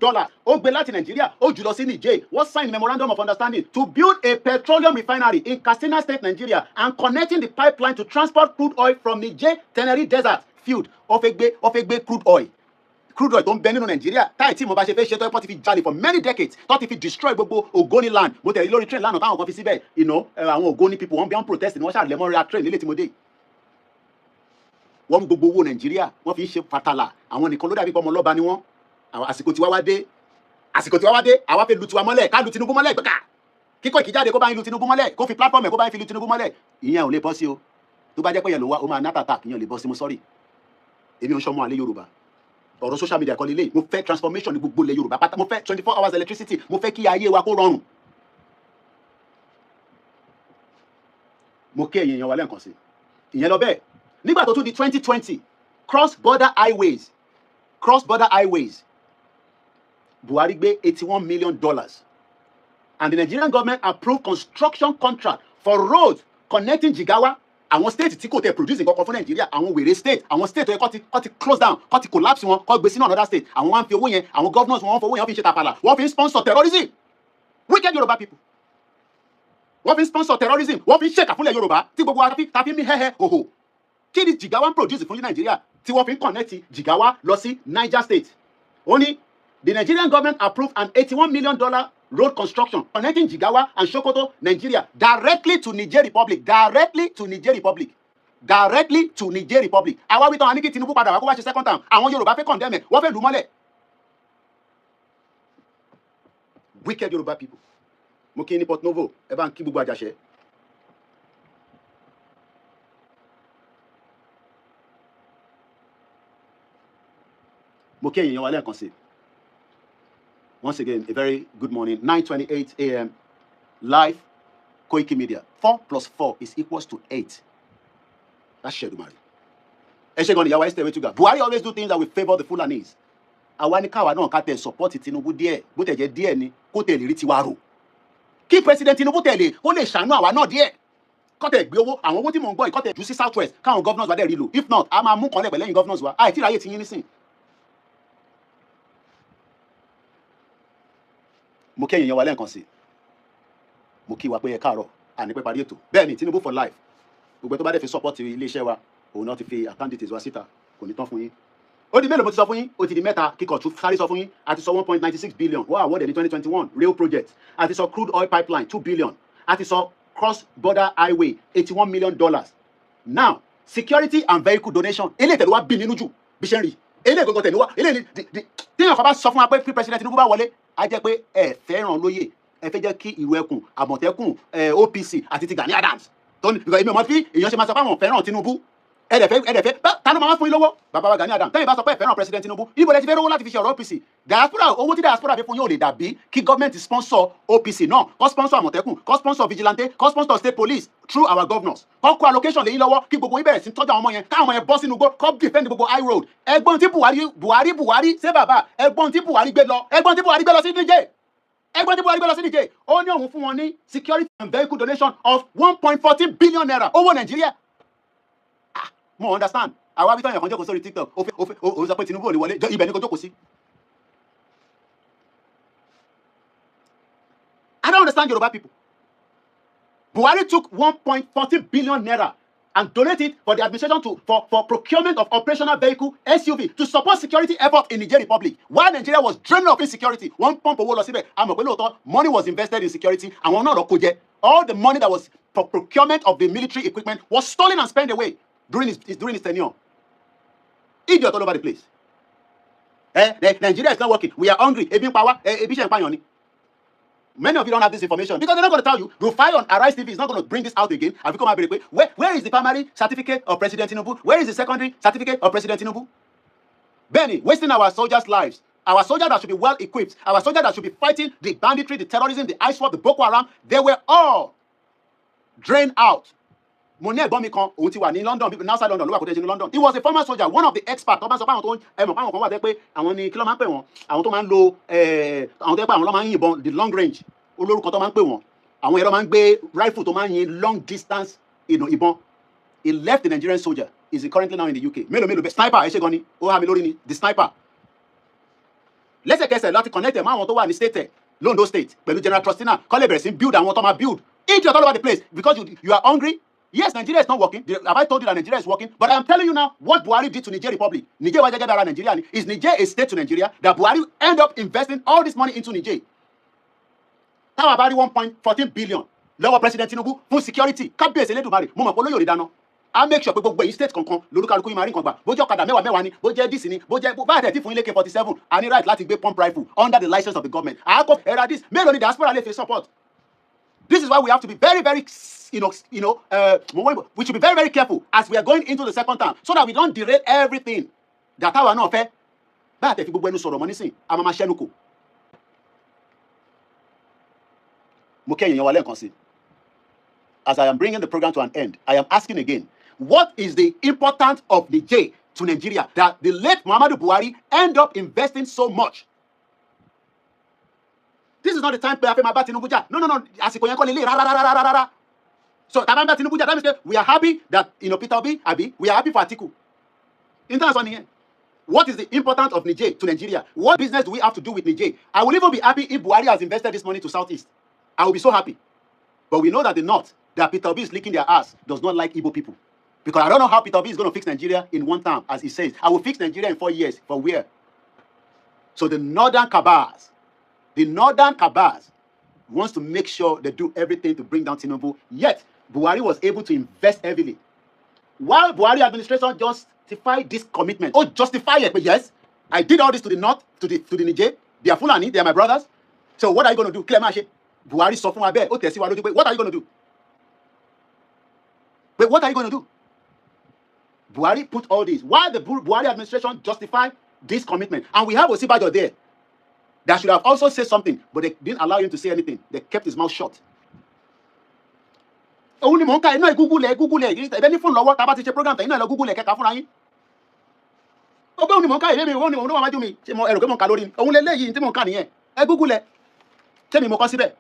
Ó gbé láti Nàìjíríà, ó jù lọ sí Niger. Wọ́n sign memorandum of understanding to build a petroleum refinery in Katsina State, Nigeria, and connecting the pipeline to transport crude oil from Niger Tenere Desert field. Ó fẹ́ gbé crude oil tó ń bẹ nínú Nàìjíríà táì tí mo bá ṣe fẹ́ ṣe tó ẹ pọ́ ti fi jalè for many decades, tó ti fi destroy gbogbo Ogoni land. Mo tẹ̀lé lórí train lánàá táwọn kan fi síbẹ̀, àwọn Ogoni people, wọ́n bí wọ́n protest ni wọ́n ṣàlẹ́mọ́ ra train nílé tí mo dé. Wọ́n mú gbogbo owó Nàìjíríà, wọ́n fi ń ṣe fatala. Àwọn nìkan ló dàbí pé ọmọ ọlọ́ba ni wọ́n. Àwọn àsìkò tiwa wá dé, àsìkò tiwa wá dé. Àwa fẹ́ lu tiwa mọ́lẹ̀, ká lu Tinubu mọ́lẹ̀ gbẹ́ka kíkọ́ ìkíjáde, kó bá yín lu Tinubu mọ́lẹ̀, kó fi platform ẹ̀, kó bá yín fi lu Tinubu mọ́lẹ̀. Ìyẹn ò lè bọ́ sí o. Tó bá jẹ́ pé yẹn ló wá, ó máa ná tàtà. Ìyẹn ò lè bọ́ sí. Mo sorry, èmi ò ń ṣọmọ àlè Yorùbá. Ọ̀rọ̀ social media kọ́ lélẹ̀. Mo fẹ́ transformation ní gbogbo ilẹ̀ Yorùbá pátá. Mo fẹ́ 24 hours electricity. Mo fẹ́ kí ayé wa kó rọrùn. Mo kí ẹ̀yin èèyàn wa lẹ́ẹ̀kan sí. Ìyẹn lọ bẹ́ẹ̀. Nígbà tó tún di 2020, cross border highways, cross border highways, Buhari gbé $81 million and the Nigerian government approved construction contract for roads connecting Jigawa, àwọn state tí kò tẹ produce nǹkan kan fún Nàìjíríà, àwọn wèrè state, àwọn state tó yẹ kó ti close down, kó ti collapse wọn, kó gbé sínú another state. Àwọn wá ń fi owó yẹn, àwọn governors wọn fi owó yẹn, wọ́n fi ń ṣe tàpàlà, wọ́n fi ń sponsor terrorism. Wicked Yorùbá people. Wọ́n fi ń sponsor terrorism, wọ́n fi ń ṣèkà fúnlẹ̀ Yorùbá tí gbogbo wa fi ta fi ń mí hẹ́hẹ́ hòhò. Kí ni Jigawa ń produce fún Nàìjíríà tí wọ́n fi ń connect Jigawa lọ sí Niger State? Ó ní the Nigerian government approved an $81 million road construction connecting Jigawa and Sokoto, Nigeria, directly to Niger Republic, directly to Niger Republic, directly to Niger Republic. Àwa wí tán, a ní kí Tinubu padà wá kó wá ṣe second term. Àwọn Yorùbá fẹ́ condemn ẹ̀, wọ́n fẹ́ lù ú mọ́lẹ̀. Wicked Yorùbá people. Mo kí ní Port Novo, ẹ bá ń kí gbogbo àjàṣẹ́. Mo kí ẹ̀yin èèyàn wa lẹ́ẹ̀kan sí. Once again, a very good morning. 9:28 a.m. live. Koiki Media. 4 plus 4 is equals to 8. That's Ṣèdùmarè. Ẹ ṣe gan ni ìyàwó Esther Wetuga. Buhari always do things that will favour the Fulanis. Àwa ní káwa náà ká tẹ̀ support Tinubu díẹ̀, bó tẹ̀ jẹ́ díẹ̀ ni, kó tẹ̀ lè rí tiwa rò. Kí President Tinubu tẹ̀lé, kó lè ṣàánú àwa náà díẹ̀. Kó tẹ̀ gbé owó, àwọn owó tí mò ń gbọ́ yìí, kó tẹ̀ jù sí South West, káwọn governors wa dẹ̀ rí lò. If not, a máa mú kan lẹ̀pẹ̀ lẹ́yìn governors wa. Àìtí ráyè ti yín nísìn. Mo kí ẹ̀yin yẹn wa lẹ́ẹ̀kan sí. Mo kí wa pé ẹ káàárọ̀, àní pẹ́ parí ètò. Bẹ́ẹ̀ ni, Tinubu for life. Gbogbo tó bá dẹ̀ fi support iléeṣẹ́ wa, òun náà ti fi account details wa síta, kò ní tán fún yín. Ó di mélòó mo ti sọ fún yín? Ó ti di mẹ́ta kíkọ̀ tún sáré sọ fún yín. A ti sọ 1.96 billion wọ́n awarded ní 2021 rail project. A ti sọ crude oil pipeline 2 billion. A ti sọ cross border highway $81 million. Now, security and vehicle donation, eléyìí tẹ̀lé wa bí nínú jù bí ṣe ń rí. Eléyìí gbogbo tẹ̀lé wa, eléyìí ni téèyàn kan bá sọ fún wa pé free President Tinubu bá wọlé, á jẹ́ pé ẹ fẹ́ràn lóye, ẹ fẹ́ jẹ́ kí ìlú ẹkùn, Àmọ̀tẹ́kùn, OPC àti ti Gani Adams tó ní, because èmi ò mọ̀ bí èèyàn ṣe máa sọ pé àwọn fẹ́ràn Tinubu. Ẹ̀dẹ̀fẹ́ ta ló máa fún yín lówó? Bàbá wa Gani Adams, tẹ́yìn bá sọ pé ẹ fẹ́ràn President Tinubu, ibo lẹ ti fẹ́ rówó láti fi ṣe ọ̀rọ̀ OPC? Diaspora, owó tí diaspora fi fún yín ò lè dàbí kí gọ́ọ̀mẹ̀ntì sponsor OPC náà, kó sponsor Àmọ̀tẹ́kùn, kó sponsor vigilante, kó sponsor state police through our governors, kó kó allocation lẹ́yìn lọ́wọ́, kí gbogbo yín bẹ̀rẹ̀ sí tọ́jú àwọn ọmọ yẹn, káwọn ọmọ yẹn bọ́ sínú igbó, kó defend gbogbo high road. Ẹgbọ́n tí Buhari Buhari Buhari ṣé bàbá, ẹgbọ́n tí Buhari gbé lọ, ẹgbọ́n tí Buhari gbé lọ sí Niger, ẹgbọ́n tí Buhari gbé lọ sí Niger, ó ní òun fún wọn ní security and vehicle donation of 1.14 billion naira owó Nàìjíríà. Mo understand. Àwa bí tọ́yàn kan jókòó sórí TikTok, ó fẹ́ ó fẹ́ ó sọ pé Tinubu ò ní wọlé, ibẹ̀ ni kò jókòó sí. I don't understand Yoruba people. Buhari took 1.14 billion naira and donated it for the administration to for procurement of operational vehicle SUV to support security effort in Niger Republic while Nigeria was draining of insecurity. One pump owó lọ síbẹ̀. A mọ̀ pé lóòótọ́ money was invested in security. Àwọn náà lọ kó jẹ. All the money that was for procurement of the military equipment was stolen and spent away during his tenure. Idiot all over the place. Nigeria is not working. We are hungry. Ebi ń pa wá. Ebi ṣe ń pààyàn ni. Many of you don't have this information because they're not going to tell you. Rufai on Arise TV is not going to bring this out again. Àfi kó máa béèrè pé where is the primary certificate of President Tinubu? Where is the secondary certificate of President Tinubu? Benny, wasting our soldiers' lives. Our soldiers that should be well equipped, our soldiers that should be fighting the banditry, the terrorism, the ISWAP, the Boko Haram, they were all drained out. Mo ní ẹ̀gbọ́n mi kan, òun ti wà ní London, bí outside London ló wà, kó tẹ́ ṣe ní London. He was a former soldier, one of the experts. Tó bá sọ pé àwọn tó ń ẹ mọ̀ pé àwọn kan wà tẹ́ pé àwọn ni, kí ló máa ń pè wọ́n, àwọn tó máa ń lo àwọn tó yẹ pé àwọn ló máa ń yìnbọn the long range, olórúkọ tó máa ń pè wọ́n, àwọn ẹ̀rọ máa ń gbé rifle tó máa ń yin long distance ìbọn. He left the Nigerian soldier, is currently now in the UK. Mélòó mélòó bẹ́ẹ̀? Sniper, ẹ ṣe gan ni, ó há mi lórí ni the sniper. Lẹ́sẹ̀kẹsẹ̀ láti connect ẹ̀ mọ́ àwọn tó wà ní state ẹ̀ l'Ondo State pẹ̀lú General Trustina, kọ́ lè bẹ̀rẹ̀ sí build àwọn tó máa build. Idiot all over the place because you are hungry. Yes, Nigeria is not working. Have I told you that Nigeria is working? But I am telling you now what Buhari did to Niger Republic. Niger wa jẹ́ bí ara Nigeria ni. Is Niger a state to Nigeria that Buhari end up investing all this money into Niger? Táwa bá rí 1.14 billion lọ́wọ́ President Tinubu fún security, kábíyèsí Elédùmarè, mo mọ̀ pé olóyè ò ní dáná. A make sure pé gbogbo èyí state kankan lórúkálukú yìí máa rí nǹkan gbà. Bó jẹ́ ọ̀kadà mẹ́wàá mẹ́wàá ni, bó jẹ́ this ni, bó jẹ́ bá àtẹ̀ tí fún ilé AK-47, a ní right láti gbé pump rifle under the license of the government. Àákọ́ ẹ̀rọ this mélòó ni diaspora lè fi support? This is why we have to be very, very, we should be very, very careful as we are going into the second term, so that we don't derail everything. That àwa náà fẹ́. Bá àtẹ̀ fi gbogbo ẹnu sọ̀rọ̀ mọ́ nísìn, a máa ma ṣẹ́nu kò. Mo kí ẹ̀yin èèyàn wa lẹ́ẹ̀kan sí. As I am bringing the program to an end, I am asking again, what is the importance of the J to Nigeria that the late Muhammadu Buhari end up investing so much? This is not the time pé a fẹ́ máa bá Tinubu jà. No, no, no. Àsìkò yẹn kọ́ lélẹ̀ rárá, rárá, rárá, rárá. So tá a bá ń bá Tinubu jà, that means we are happy that Peter Obi, àbí we are happy for Atiku. In terms of nìyẹn. What is the importance of Niger to Nigeria? What business do we have to do with Niger? I will even be happy if Buhari has invested this money to Southeast. I will be so happy. But we know that the North, that Peter Obi is licking their ass, does not like Igbo people. Because I don't know how Peter Obi is going to fix Nigeria in one term, as he says. I will fix Nigeria in 4 years. For where? So the northern cabals wants to make sure they do everything to bring down Tinubu. Yet, Buhari was able to invest heavily. While Buhari administration justified this commitment, oh, justify it, but yes, I did all this to the north, to the Niger. They are Fulani, they are my brothers. So what are you going to do? Clear Mashe. Buhari sọ fún wa bẹ́ẹ̀, ó tẹ̀ sí wa lójú pé, what are you going to do? But what are you going to do? Buhari put all this. Why the Buhari administration justify this commitment? And we have Osinbajo there that should have also said something, but they didn't allow him to say anything. They kept his mouth shut. Òun ni mò ń ka iná. Ẹ Google ẹ, Google ẹ. Ẹ ní fóònù lọ́wọ́, tá a bá ti ṣe program tẹ̀yìn náà, lọ Google ẹ kẹ́ka fúnra yín. Ó bẹ́ẹ̀ ni mò ń ka ìwé mi. Òun ni òun ló wà wájú mi. Ṣé mo ẹrù pé mò ń ka lórí òun lélẹ́yìí tí mò ń ka nìyẹn? Ẹ Google ẹ. Ṣé mi mo kọ síbẹ̀?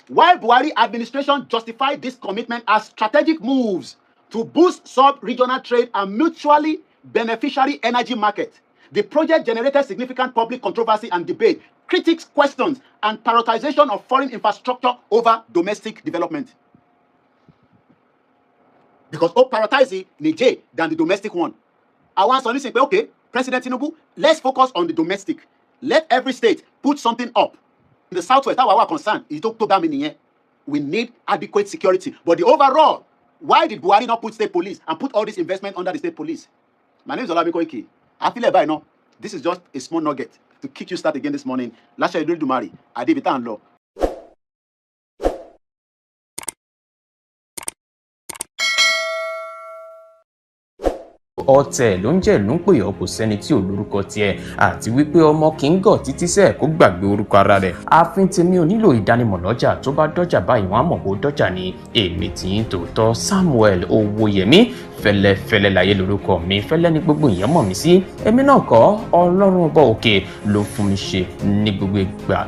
While Buhari administration justified this commitment as strategic moves to boost sub-regional trade and mutually beneficiary energy market, the project generated significant public controversy and debate, critics questions and prioritization of foreign infrastructure over domestic development. Because ó prioritize Niger than the domestic one. Àwọn sọ nísìnyí pé, okay, President Tinubu, let's focus on the domestic. Let every state put something up. In the southwest, táwa wà concerned, èyí tó tó bá mi nìyẹn. We need adequate security. But the overall, why did Buhari not put state police and put all this investment under the state police? My name is Olami Koiki. Àfilẹ̀ báyìí náà, this is just a small nugget to kick you start again this morning. Láṣẹ Olódùmarè, àdébí tá à ń lọ. Ọ̀tẹ̀ ló ń jẹ́ ìlú ń pè ọ́, kò sẹ́ni tí ò lórúkọ tiẹ̀, àti wípé ọmọ kì í gọ̀ títí sẹ́ẹ̀ kó gbàgbé orúkọ ara rẹ̀. Ààfin tèmi ò nílò ìdánimọ̀ lọ́jà, tó bá dọ́jà báyìí wọ́n á mọ̀ bó dọ́jà ni. Èmi tì í tòótọ́, Samuel Owóyẹmí Fẹ́lẹ́fẹ́lẹ́ láyé lórúkọ mi, fẹ́lẹ́ ní gbogbo èèyàn mọ̀ mí sí. Èmi náà kọ́, Ọlọ́run ọba òkè ló fún mi ṣe ní gbogbo ìgbà.